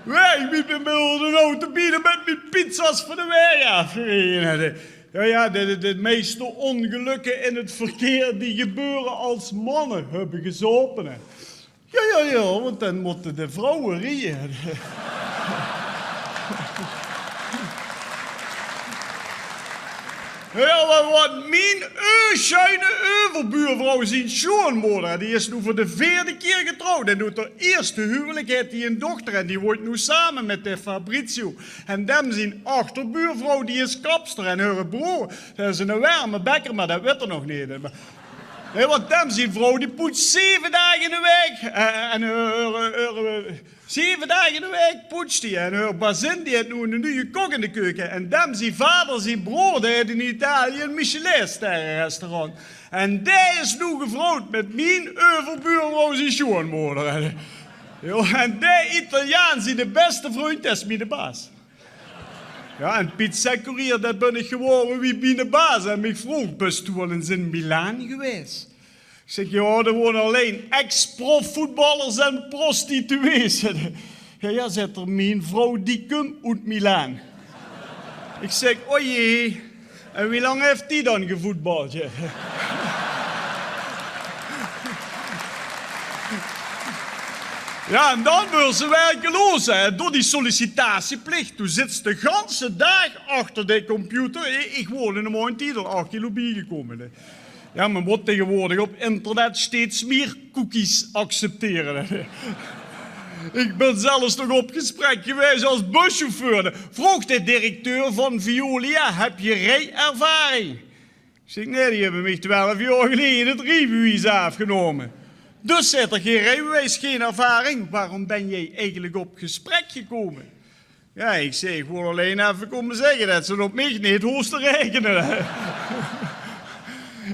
Wae, ich bön mit de auto bienao mit mien pizza's van de waeg aafgereje, hè. Jao, jao, de, de, de meiste óngelökke in 't verkeer, die gebeure es manne höbbe gezaope, hè. Jao, jao, jao, want dan mótte de vrouwe rieje. Jao, mer waat mien, eh, sjuine euverbuurvrouw zien sjoeanmoder, die is noe veur de veerde kier getrouwd. En oet häör ierste huwelik haet die ein dochter en die woont noe same mit de Fabrizio. En dem zien achterbuurvrouw, die is kapster en häöre broor, det is eine werme bekker, mer det wit 'r nog neet. Mer Hè, want dem zien vrouw die poets zeve daag in de waek. Eh, en häör, häör, häör, eh, zeve daag in de waek poets die. En häör bazin die haet noe eine nuje kok in de keuke. En dem zien vader zien broor, dae haet in Italië ein Michelin-sterrenrestaurant. En dae is noe getrouwd mit mien euverbuurvrouw zien sjoeanmoder. Jao, en dae Italiaan zien beste vrundj, det is miene baas. Jao, en pizzakoerier, det bön ich gewore wie miene baas mich vroog: "Bös doe waal ins in Milaan gewaes?" Ich zèk: "Jao, dao wone allein ex-profvoetballers en prostituees." "Jao, jao," zaet 'r, "mien vrouw die kump oet Milaan." Ich zèk: "O jee, en wie lang haet die dan gevoetbald?" Jao, en dan weurs se werkeloos, hè, door die sollicitatieplich. Doe zits de ganse daag achter de computer. Ich, ich woon in de maondtied al ach kilo biegekómme, hè. Jao, me mót taegewoordig op internet steeds mieë cookies acceptere, hè. Ich bön zelfs nog op gesprek gewaes es buschauffeur. Vroog de directeur van Veolia: "Höb geer riejervaring?" Ich zèk: "Nae, die höbbe mich twelf jaor geleje 't riebewies aafgenómme." "Dus," zaet 'r, "gein riebewies, gein ervaring. Waorom bön geer eigelik op gesprek gekómme?" Jao, ich zèk: "Ich wól allein effe kómme zègke det ze op mich neet hoof te raekene."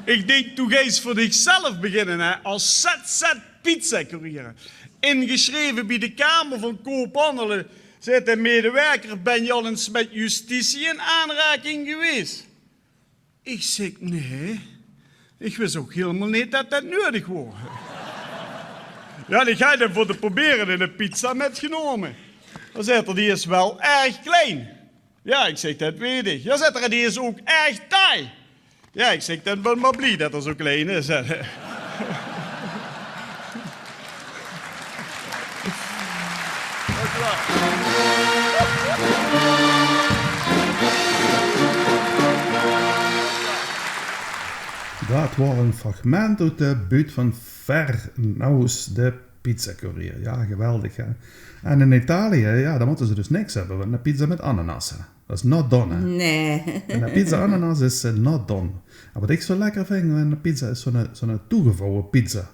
Ich dink: doe geis veur dichzelf beginne, hè, es Z Z-pizzakoerier. Ingesjreve bie de Kamer van Koophandel, zaet de medewerker: "Bön geer al ins mit justitie in aanraking gewaes?" Ich zèk: "Nae, ich wis ouch hielemaol neet det det nuuedig waor." Jao, ich höb 'm veur te probere 'n pizza mitgenómme. Jao, zaet 'r, die is waal erg klein. Jao, ich zèk, det weit ich. Jao, zaet 'r, die is ouch erg taai. Jao, ich zèk, dan bön mer blie det 'r zo klein is. Det waor ein fragment oet de buut van Fernau's, de pizzakoerier. Jao, geweldig, hè? En in Italië, jao, dan mótte ze dus niks höbbe, want 'n pizza mit ananas, hè. Det is not done, hè? Nae. En 'n pizza ananas is, eh, not done. En waat ich zo lekker vinj aan 'n pizza is zo'n, zo'n toegevouwe pizza.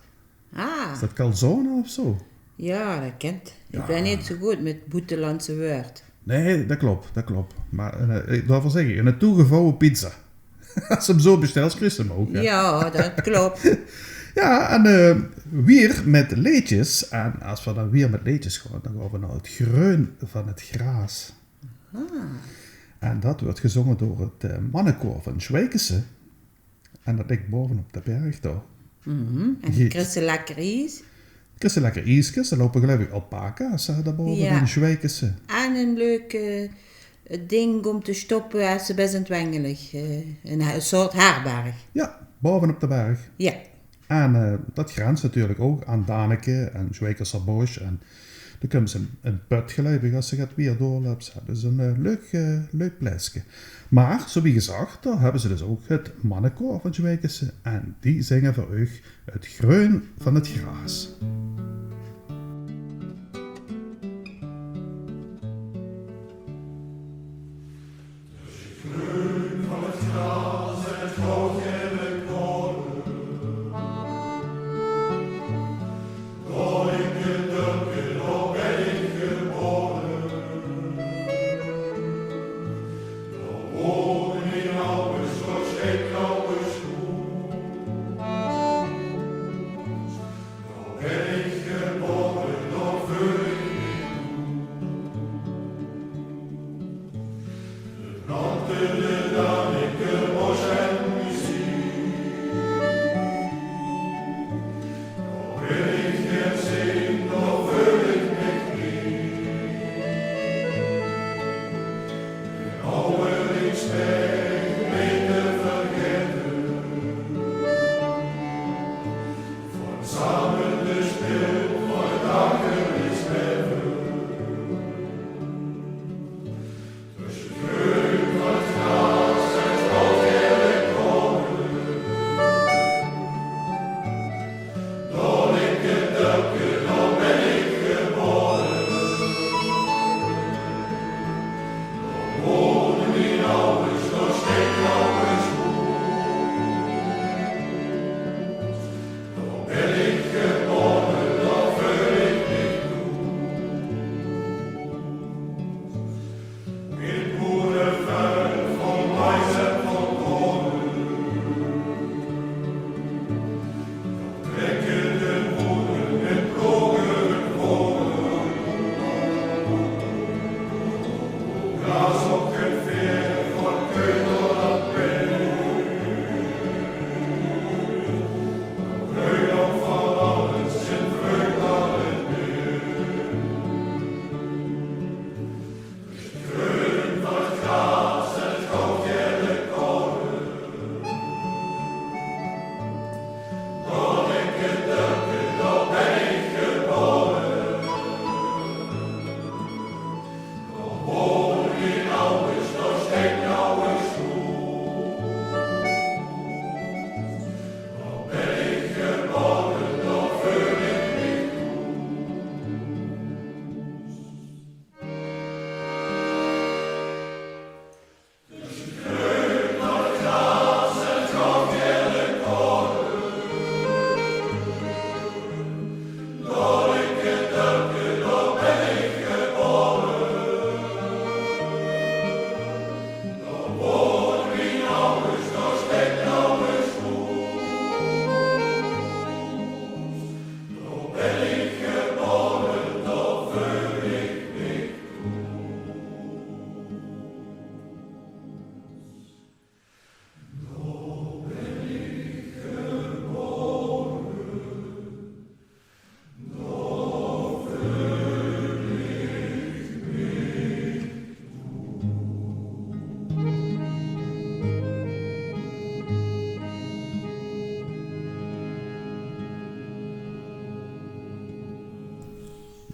Ah. Is det calzone of zo? Jao, det kènt. Ich bön neet zo good mit boetelandse wäörd. Nae, det klop, det klop. Mer, eh, ich, daoveur zèk ich, 'n toegevouwe pizza. Es se 'm zo bestèls, kriegs se 'm ouch, hè? Jao, det klop. Jao, en, eh, wiejer mit leedjes. En es v'r dan wiejer mit leedjes gaon, dan gaon v'r nao 't Greun van 't Graas. Ah. En det weurt gezónge door 't, eh, mannekoor van Sjweikese. En det ligk baovenop de berg dao. Mhm. En kris se lekker ies? Kris se lekker ieskes, d'r loupe geluif ich alpaca's, hè, dao bove in Sjweikese. En ein leuk, eh, ding óm te stoppe es se bès aan 't wengele, eh, ein he-, ein soort herberg. Jao, bove op de berg. Jao. En, eh, dat grens natuurlik ouch aan Daneke en Sjweikeser Bosj. En dao kump se in, in pöt, geluif ich, es se get wier doorlöps. Dus ein, eh, leuk, eh, leuk plaetske. Mer, zoe wie gezag, dao höbbe ze dus ouch 't mannekoor van Sjweikese. En die zinge veur uch 't greun van 't graas.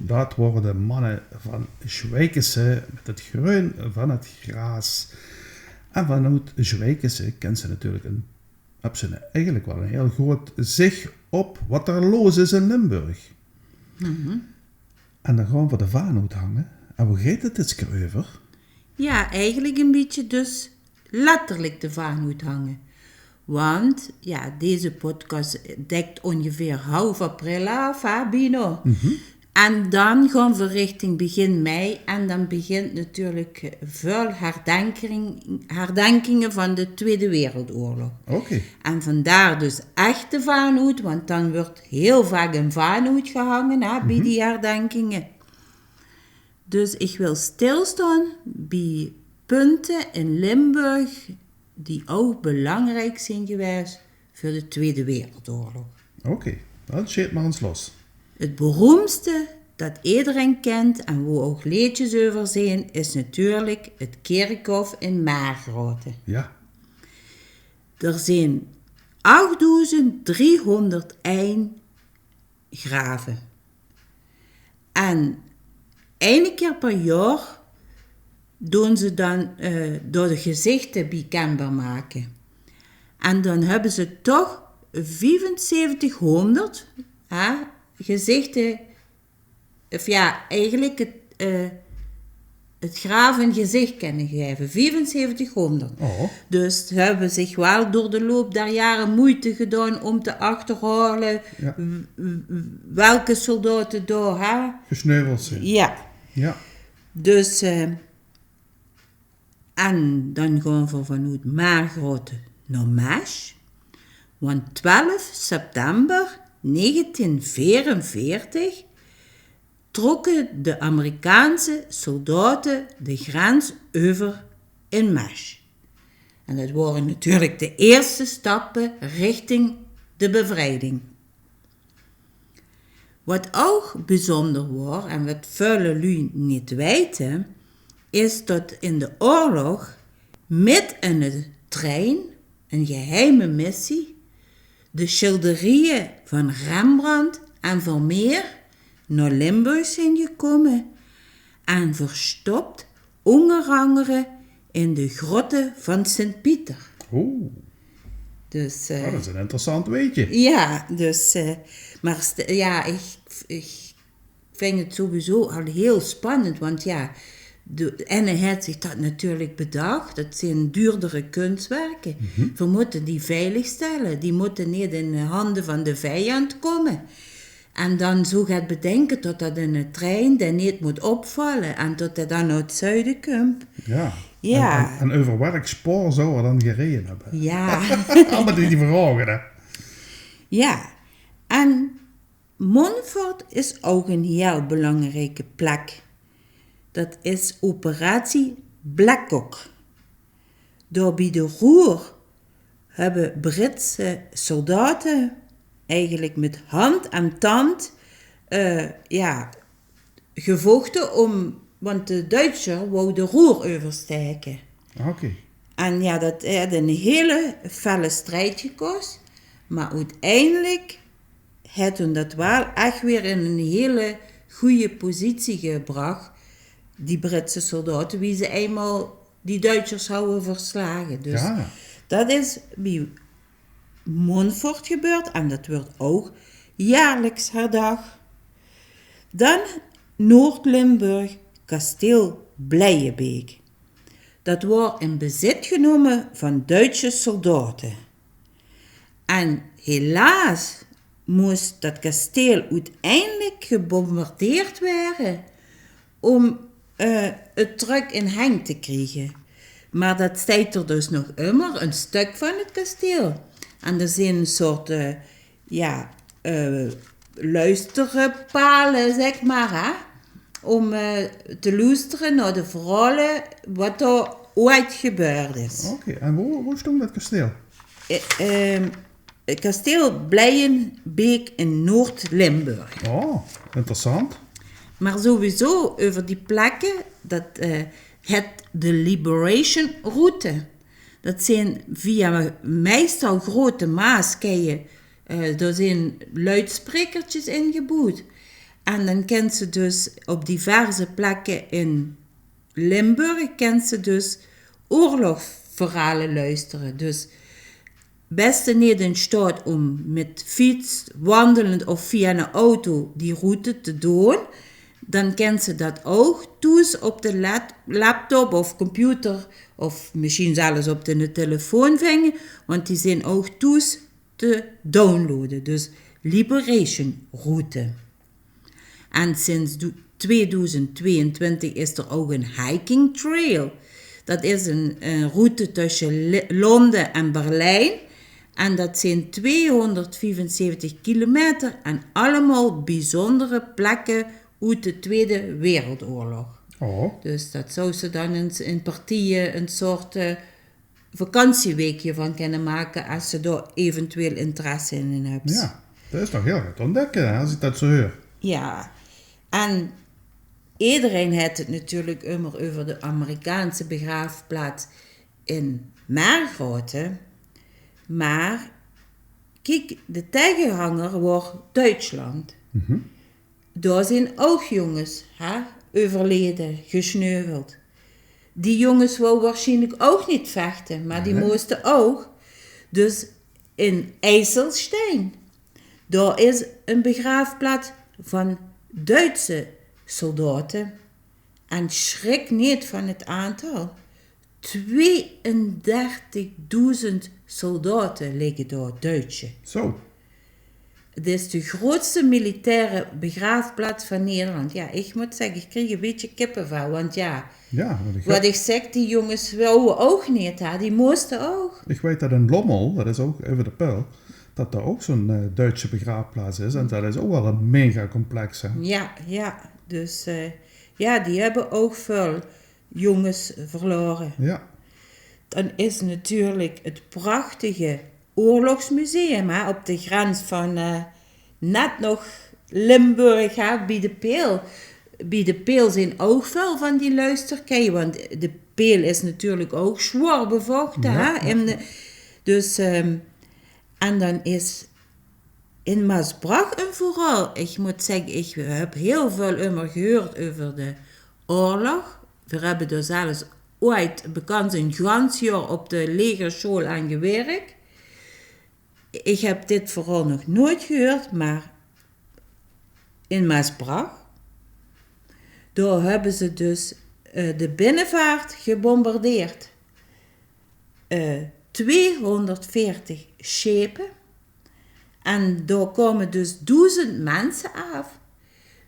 Dat wore de manne van Sjweikese mit 't greun van 't graas. En vanoet Sjweikese kins se natuurlik ein, höbs se eigelik waal ein hiel good zich op wat d'r loos is in Limburg. En dan gaon v'r de vaan oethange. En wo geit 't dit kier euver? Jao, eigelik ein bietje dus letterlik de vaan oethange. Want, jao, deze podcast dèk óngeveer half april aaf, hè, Bino? En dan gaon v'r richting begin mei en dan begint natuurlik väöl herdenking, herdenkinge van de Twiede Wereldoorlog. Oké. En vandaar dus ech de vaan oet, want dan wuuert hiel vaak ein vaan oetgehange, hè, bie die herdenkinge. Dus ich wil stilstaon bie punte in Limburg die ouch belangriek zeen gewaes veur de Twiede Wereldoorlog. Oké, dan sjeet mer ins los. Het beroemdste dat iedereen kent en wo ouch leedjes euver zeen, is natuurlik het kirkhof in Margraote. Ja. Er zeen achtdoezend driehonderd ein grave. En eine kier per jaor doon ze dan, eh, door de gezichte biekenbaar make. En dan höbbe ze toch viefenzeventighonderd, hè, gezichte, of ja, eigelik het, eh, het graaf ein gezich kinne gaeve. Viefenzeventighonderd. Oh. Dus ze höbbe zich waal door de loop der jaore meujte gedaon óm te achterhaole w-, w-, welke soldaote dao, hè? Gesneuveld zeen. Ja. Ja. Dus, eh, en dan gaon v'r vanoet Margraote nao Mech. Want twelf september negentien veerenveertig trokke de Amerikaanse soldaote de grens euver in Mech. En dat waore natuurlik de eerste stappe richting de bevrijding. Wat ouch bezónder waor en wat väöl luuj neet weite, is dat in de oorlog mit eine trein, ein geheime missie, de sjilderieje van Rembrandt en Vermeer nao Limburg zeen gekómme en verstop, ónger angere in de grotte van Sint-Pieter. Oeh. Dus, eh, Oh, dat is ein interessant weetje. Ja, dus, eh, mer st-, ja, ich, ich vinj het sowieso al hiel spannend, want ja, de, Enne haet zich dat natuurlik bedach. Dat zeen duurdere kunstwerke. Mhm. V'r mótte die veilig stelle. Die mótte neet in de hande van de vijand kómme. En dan zoe get bedinke tot dat eine trein dae neet mót opvalle en tot dae dan oet 't zuide kump. Ja. Ja. En, en, en euver welk spoor zou er dan gereje höbbe? Ja. Allemaol die, die vraoge, hè? Ja. En Montfort is ouch ein hiel belangrieke plek. Dat is operatie Black Hawk. Dao bie de Roer höbbe Britse soldaote eigelik mit hand en tand, eh, ja, gevochte óm, want de Duitser wou de Roer euverstaeke. Oké. En ja, dat haet ein hiel felle strijd gekos, mer oeteindelik haet hun dat waal ech weer in ein hiel gooj positie gebrach, die Britse soldaote, wie ze einmaol die Duitsers hawwe verslage. Dus Ja. dat is bie Montfort gebeurd en dat weurt ouch jaorliks herdach. Dan Noord-Limburg, kasteel Blijebeek. Dat waor in bezit genómme van Duitse soldaote. En helaas mós dat kasteel oeteindelik gebombardeerd waere óm, eh, het trök in heng te kriege. Mer dat steit er dus nog ummer, ein stök van het kasteel. En d'r zeen ein soort, eh, ja, eh, luisterpale, zeg mer, hè, óm, eh, te loestere nao de verhaole wat dao oeit gebeurd is. Oké, en wo, wo stóng dat kasteel? Eh, ehm, het kasteel Blijenbeek in Noord-Limburg. Oh, interessant. Mer sowieso euver die plekke, dat, eh, het de Liberation Route. Dat zeen via meistal groete maaskeie, eh, dao zeen luidsprekertjes ingeboewd. En dan kins se dus op diverse plekke in Limburg, kins se dus oorlogverhaole luustere. Dus bès se neet in staot óm mit fiets, wandelend of via ein auto die route te doon, dan kins se dat ouch thoes op de lap-, laptop of computer of mesjien zelfs op de telefoon vinge, want die zeen ouch thoes te downloade. Dus Liberation Route. En sinds doe-, tweedoezend tweeëntwintig is d'r ouch ein hiking trail. Dat is ein, ein route tösse Li-, Londen en Berlijn. En dat zeen tweehonderdviefenzeventig kilometer en allemaol biezóndere plekke oet de Tweede Wereldoorlog. Oh. Dus dat zouws se dan ins in partieje ein soort, eh, vakantieweekje van kinne make es se dao eventueel interesse in höbs. Ja. Dat is toch hiel get te ontdekke, hè, es ich dat zo huur. Ja, en ederein haet 't natuurlik ummer euver de Amerikaanse begraafplaats in Margraote, mer kiek, de taegehanger waor Duitsland. Dao zeen ouch jónges, hè, euverleje, gesneuveld. Die jónges wouwe waarsjienlik ouch neet vechte, mer die mooste ouch. Dus in Eiselstein, dao is 'n begraafplaats van Duitse soldaote. En sjrik neet van 't aantal. Tweeëndertigdoezend soldaote ligke dao, Duitse. Zo. 't Is de groeatste militaire begraafplaats van Nederland. Ja, ich mót zègke, ich krieg e bietje kippevel, want ja, wat ich zègk, die jónges wouwe ouch neet, hè, die móste ouch. Ich weit dat in Lommel, dat is ouch euver de Peul, dat dao ouch zo'n, eh, Duitse begraafplaats is. En dat is ouch waal e megacomplex, hè? Ja, ja. Dus, eh, ja, die höbbe ouch väöl jónges verlaore. Ja. Dan is natuurlik 't prachtige oorlogsmuseum, hè, op de grens van, eh, net nog Limburg, hè, bie de Peel. Bie de Peel zeen ouch väöl van die luisterkeie, want de Peel is natuurlik ouch zwaor bevochte, hè. Ja, ja. En de, dus, ehm, en dan is in Maasbrach en veural, ich mót zègke, ich höb hiel väöl ummer gehuurd euver de oorlog. Veer höbbe dao zelfs ooit bekans e gans jaor op de legersjool aan gewirk. Ich höb dit verhaol nog noeit gehuurd, mer in Maasbrach, dao höbbe ze dus, eh, de binnevaart gebombardeerd. Eh, tweehonderdveertig sjepe. En dao kome dus doezend minse aaf.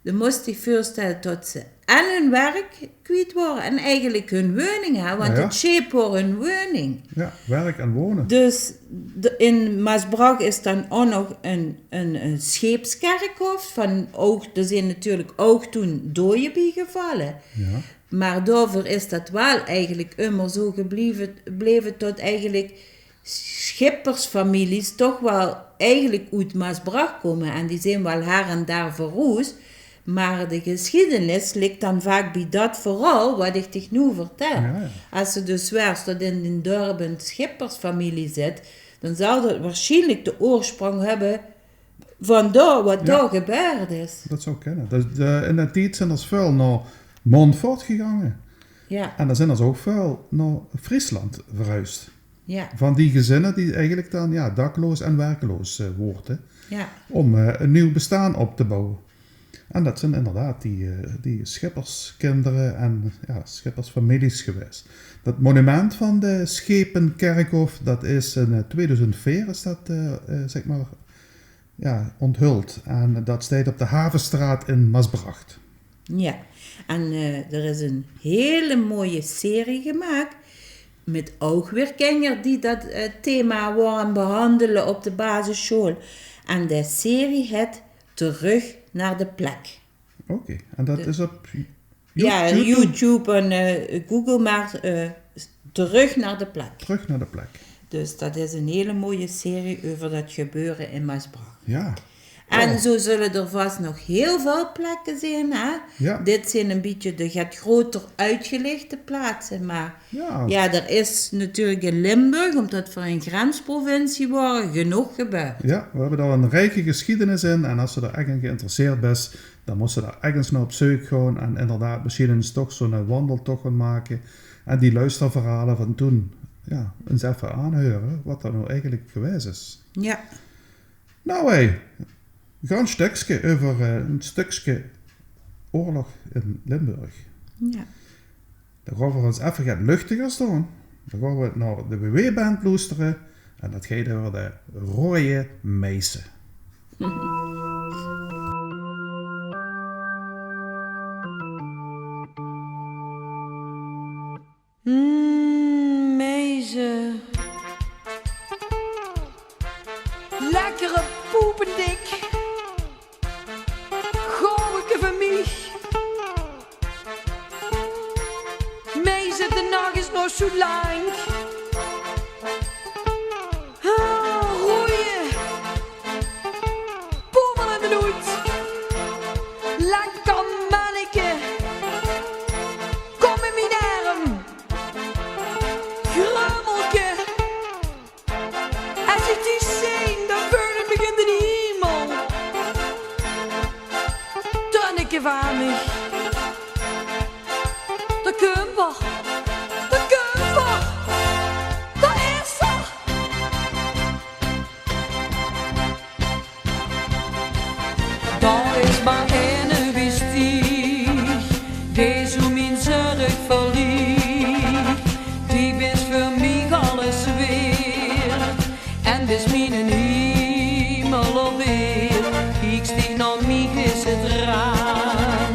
De mós dich veurstelle tot ze en hun werk kwiet wore en eigelik hun woning, hè, want 't sjeep waor hun woning. Ja, werk en wonen. Dus de, in Maasbrach is dan ouch nog 'n, 'n, 'n sjeepskerkhof van ouch, dao zeen natuurlik ouch toen doeje bie gevalle. Ja. Mer daoveur is dat waal eigelik ummer zo gebleve, bleve tot eigelik schippersfamilies toch waal eigelik oet Maasbrach kome. En die zeen waal her en dao verhoes. Mer de gesjiedenis ligk dan vaak bie dat verhaol wat ich dich noe vertèl. Ja, ja. Es se dus wèts tot in dien dörp 'n schippersfamilie zit, dan zal dat waarsjienlik de oorsprong höbbe van dao, wat dao gebeurd is. Dat zou kinne. Dus de, in d'n tied zeen d'r väöl nao Montfort gegange. Ja. En d'r zeen d'r ouch väöl nao Friesland verhuis. Ja. Van die gezinne die eigelik dan, ja, dakloos en werkeloos, eh, woorte. Ja. Om, eh, 'n nuuj bestaan op te bouwe. En dat zeen inderdaad die, eh, die schipperskindere en, ja, schippersfamilies gewaes. Dat monument van de Schepenkerkhof, dat is in, eh, tweeduizend veer is dat, eh, eh, zeg maar, ja, onthuld. En dat steit op de Havenstraat in Maasbrach. Ja, en, eh, d'r is 'n hele mooie serie gemaak mit ouch weer kinger die dat, eh, thema waore behandele op de basissjool. En de serie het Terug naar de plek. Oké, en dat is op Ja, YouTube en, eh, Google mer, eh, Terug naar de plek. Terug naar de plek. Dus dat is 'n hele mooie serie euver dat gebeure in Maasbrach. Ja. En zo zulle d'r vas nog hiel väöl plekke zeen, hè? Ja. Dit zeen 'n bietje de get groter oetgelichte plaatse, mer ja, d'r is natuurlik in Limburg, ómdat veer 'n grensprovincie waore, genóg gebeurd. Ja, veer höbbe dao 'n rijke gesjiedenis in en es se dao ech in geïnteresseerd bès, dan mós se dao ergens nao op zeuk gaon en inderdaad mesjiens ins toch zoe'n wandeltoch gaon make en die luisterverhaole van toen, ja, ins effe aanheure wat dao noe eigelik gewaes is. Ja. Noe, hè, gans stökske euver, eh, e stökske oorlog in Limburg. Ja. Dan gaon v'r ins effe get luchtigers doon. Dan gaon v'r nao de W W-band loestere. En dat geit euver de Roeje Meise. Mm, Meise. Lekkere poependik. Gouweke van mich. Meise, de nach is nog zo lank. Ah, roeje. Draan,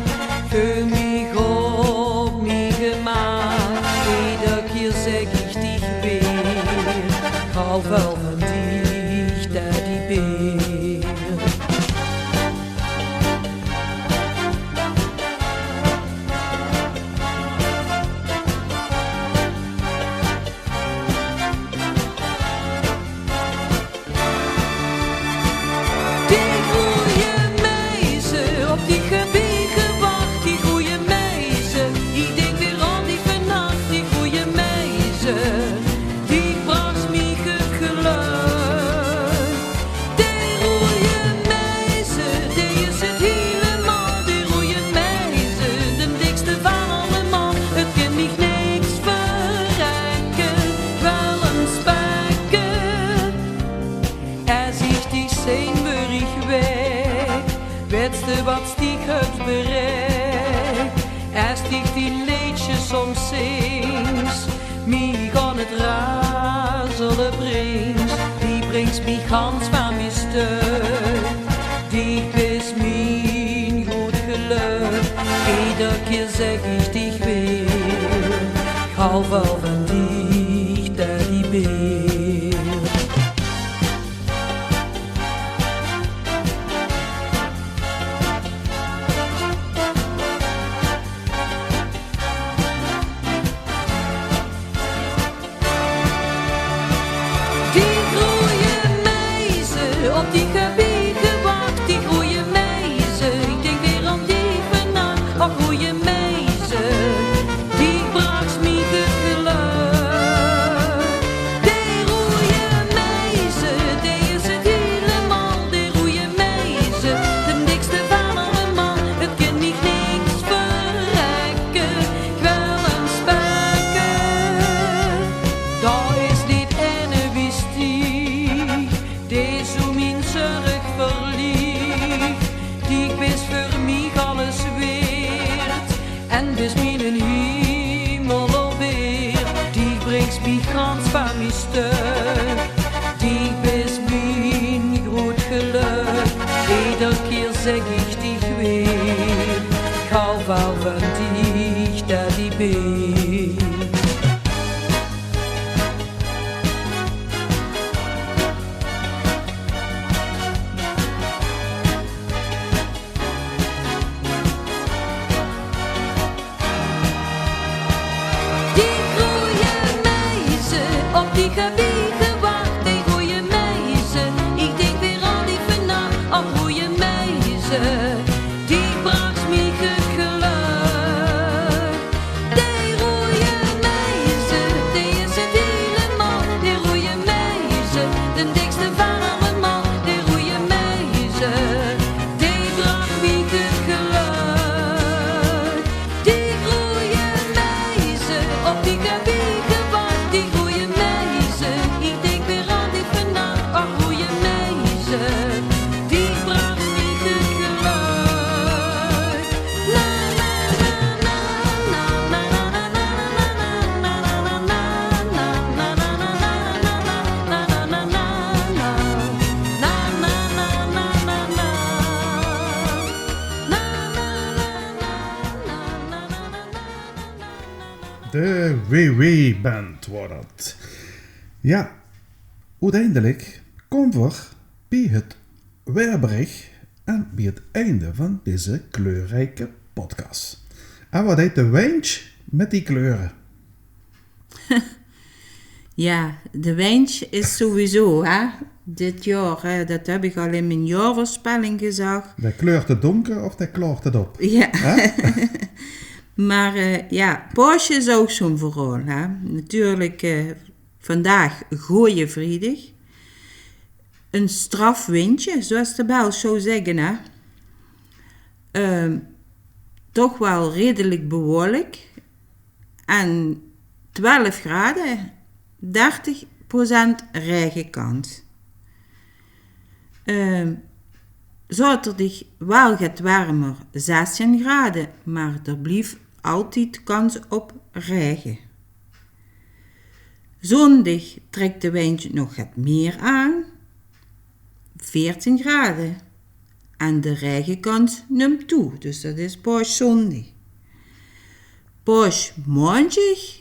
veur miech op mie gemaak. Eder kier zègk iech diech weer: iech haw väöl vaan diech, teddybeer. Die groeje meize, op diech höb iech gewach, die groeje meize. Iech dink weer aon diech vannach, die groeje meize. Diech brachs miech 't gelök. Die groeje meize, die is 't hielemaol, die groeje meize. D'n dikste vaan allemaol, 't kin miech niks verrekke, wel e spèkke. Es iech diech zeen, weur iech wèk. Wèts te wat diech höbs berèik? Es diech dien leedsje soms zings, miech aon 't razele brings, diech brings miech gans vaan mie stök. Diech bis mien groet gelök. Eder kier zègk iech diech weer: iech haw väöl vaan diech, teddybeer. Die groeje meize, op diech höb iech gewach, die groeje meize. Iech dink weer aon diech vannach, och groeje meize. Diech brachs miech 't gelök. Die groeje meize, die is 't hielemaol, die groeje meize. D'n dikste vaan allemaol, 't kin miech niks verrekke, wel e spèkke. Dao is neet eine wie diech, dee zoe mien zörg verliech. Diech bis veur miech alles weerd en bis mienen hiemel al weerd. Diech brings miech gans vaan mie stök. Diech bis mien groet gelök. Eder kier zègk iech diech weer: iech haw väöl vaan diech, teddybeer. Die groeje meize, op diech höb iech gewach, die groeje meize. Iech dink weer aon diech vannach, och groeje meize. Diech brachs miech 't gelök. Die groeje meize, die is 't hielemaol, die groeje meize. D'n dikste vaan allemaol, die groeje meize. Die brachs miech 't gelök. Die groeje meize, op diech höb iech gewach, die groeje meize. Iech dink weer aon diech vannach, och groeje meize. Diech brachs miech 't gelök. De W W Band waor dat. Jao, oeteindelik kómme v'r bie 't weerberich en bie 't einde vaan dees kleurrieke podcast. En wat deit de windj mèt die kleure? Jao, de windj is sowieso, hè. Dit jaor, hè, dat höb iech al in mien jaorveurspèlling gezag. Dee kleurt 't donker of dee klaort 't op. Jao. Hè? Meh, eh, jao, Paosje is ouch zoe'n verhaol, hè. Natuurlek, eh, vandaag Gooje Vriedig. E straf windje, zoewie de Bels zouw zègke, hè. Ehm, toch wel redelek bewolk. En twelf grade, dertig procent raegekans. Ehm, zaoterdig wel get wermer, zestien grade, meh d'r blief altied kans op raege. Zoondig trèk de windj nog get mie aan, veertien grade. en de raegekans numt toe. Dus dat is Paoszóndig. Paosmaondjig,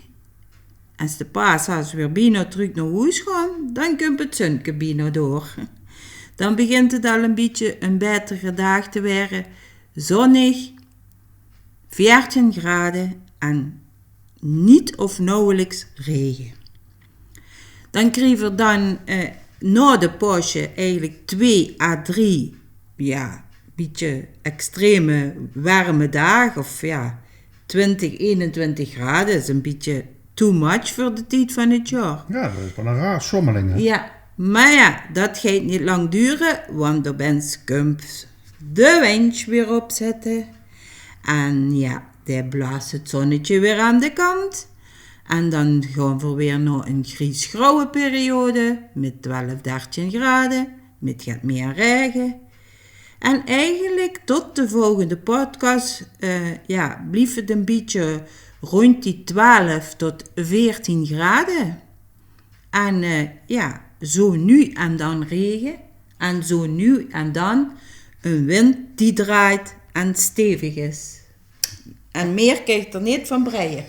es de paashaas weer bienao trök nao hoes gaon, dan kump 't zunke bienao door. Dan begint 't al e bietje 'n baetere daag te waere. Zónnig, veertien grade en neet of nauweliks raege. Dan kriege v'r dan, eh, nao de Paosje eigelik twee à drie, jao, bietje extreme werme daag. Of jao, twintig, einentwintig grade is e bietje too much veur de tied van 't jaor. Jao, dat is waal 'n raar sjommeling, hè? Jao, mer jao, dat geit neet lang dore, want opins kump de windj weer opzètte. En jao, dae blaos 't zonnetje weer aan de kant. En dan gaon v'r weer nao 'n gries-grauwe periode mit twelf, dertien grade, mit get mieë raege. En eigelik tot de volgende podcast, eh, jao, blief 't e bietje róndj die twelf tot veertien grade. En, eh, jao, zo nu en dan raege. En zo nu en dan 'ne windj die draait en stevig is. En mieë krieg d'r neet van Breie.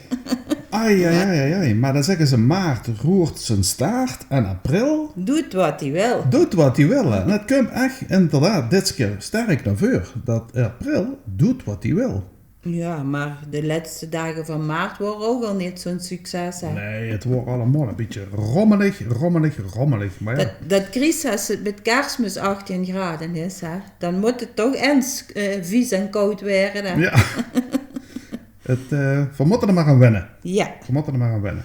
Ai, ai, ai, ai, ai. Mer dan zègke ze: maart roert zien staart en april doet wat ie wil. Doet wat ie wil, hè. En dat kump ech inderdaad dit kier sterk nao veur. Dat april doet wat ie wil. Jao, mer de lètste daag van maart waore ouch al neet zo'n succes, hè. Nae, 't waor allemaol e bietje rommelig, rommelig, rommelig. Mer jao. Dat, dat kriegs se es 't mit Kersmis achttien grade is, hè. Dan mót 't toch ins, eh, vies en kaod waere, hè. Jao. 't, eh, v'r mótte d'r mer aan wenne. Jao. V'r mótte d'r mer aan wenne.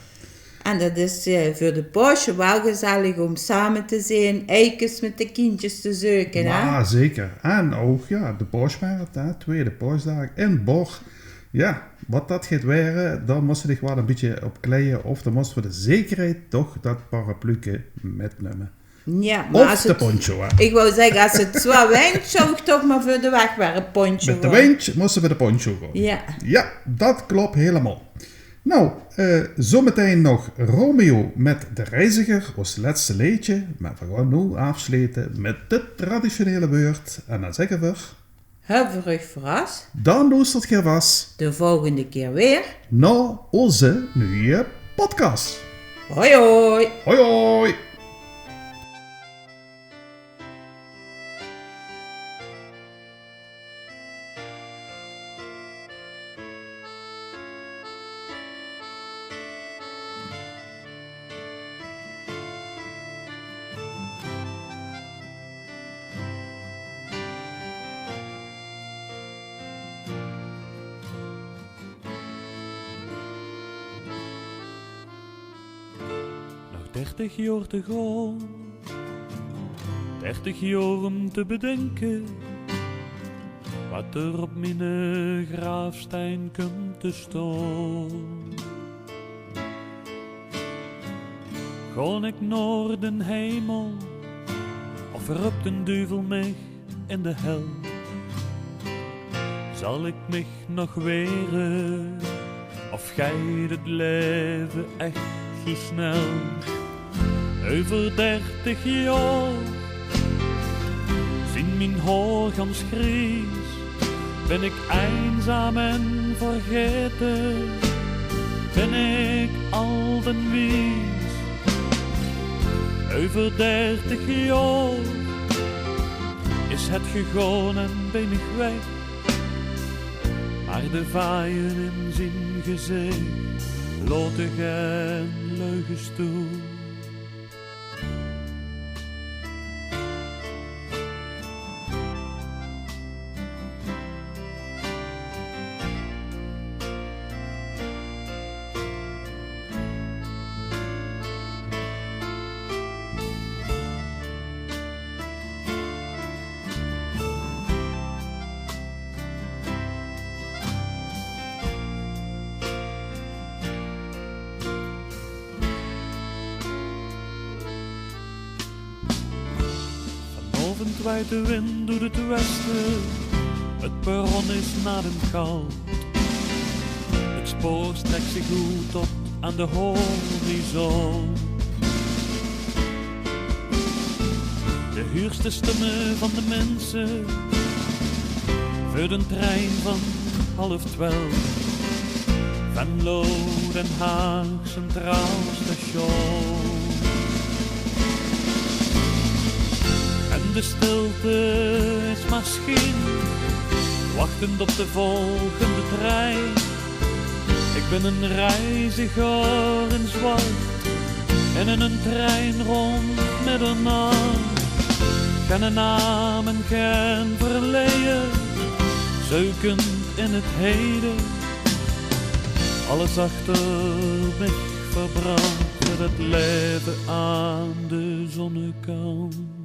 En dat is, eh, veur de Paosje waal gezellig óm same te zeen, eikes mit de kindjes te zeuke, hè? Jao, zeker. En ouch, jao, de Paosjmaart, hè, twiede Paosdaag in Bor. Jao, wat dat geit waere, dao mós se dich waal e bietje op kleie of dan mós se veur de zekerheid toch dat parapluke mitnumme. Jao, mer es 't, ich wou zègke, es 't zwaor windj, zou ich toch mer veur de wegwerpponcho gaon. Mit de windj mós se veur de poncho gaon. Jao. Jao, dat klop hielemaol. Nou, eh, zometein nog Romeo mit De Reiziger, ós lètste leedje. Mer v'r gaon noe aafsloete mit 't traditionele wäörd. En dan zègke v'r: Höbbe v'r uch verras? Dan loestert geer vas de volgende kier weer nao ózze nuje podcast. Hoi, hoi. Hoi, hoi. Nog dertig jaor te gaon. Dertig jaor óm te bedinke wat d'r op miene graafstein kump te staon. Gaon ich nao d'n hemel of rup d'n duvel mich in de hel? Zal ich mich nog waere of geit 't laeve ech zo snel? Euver dertig jaor zien mien haor gans gries, bin ich einzaam en vergaete, bin ich ald en wies. Euver dertig jaor is 't gegaon en bin ich weg, mer de vaeje in zien gezich laote gen leuges toe. Vanaovend waeit de wind oet 't weste, 't perron is nat en kald. 't Spoor strekt zich oet tot aan de horizon. De huurste stumme van de minse Oet 'nen trein van half twelf, Venlo, Den Haag, Centraal Station. En de stilte is maar schien, wachtend op de volgende trein. Ik ben een reiziger in zwart en in een trein rond middernacht. Geen naam en geen verleden, zoekend in het heden. Alles achter mich verbrand, met het leven aan de zonnekant.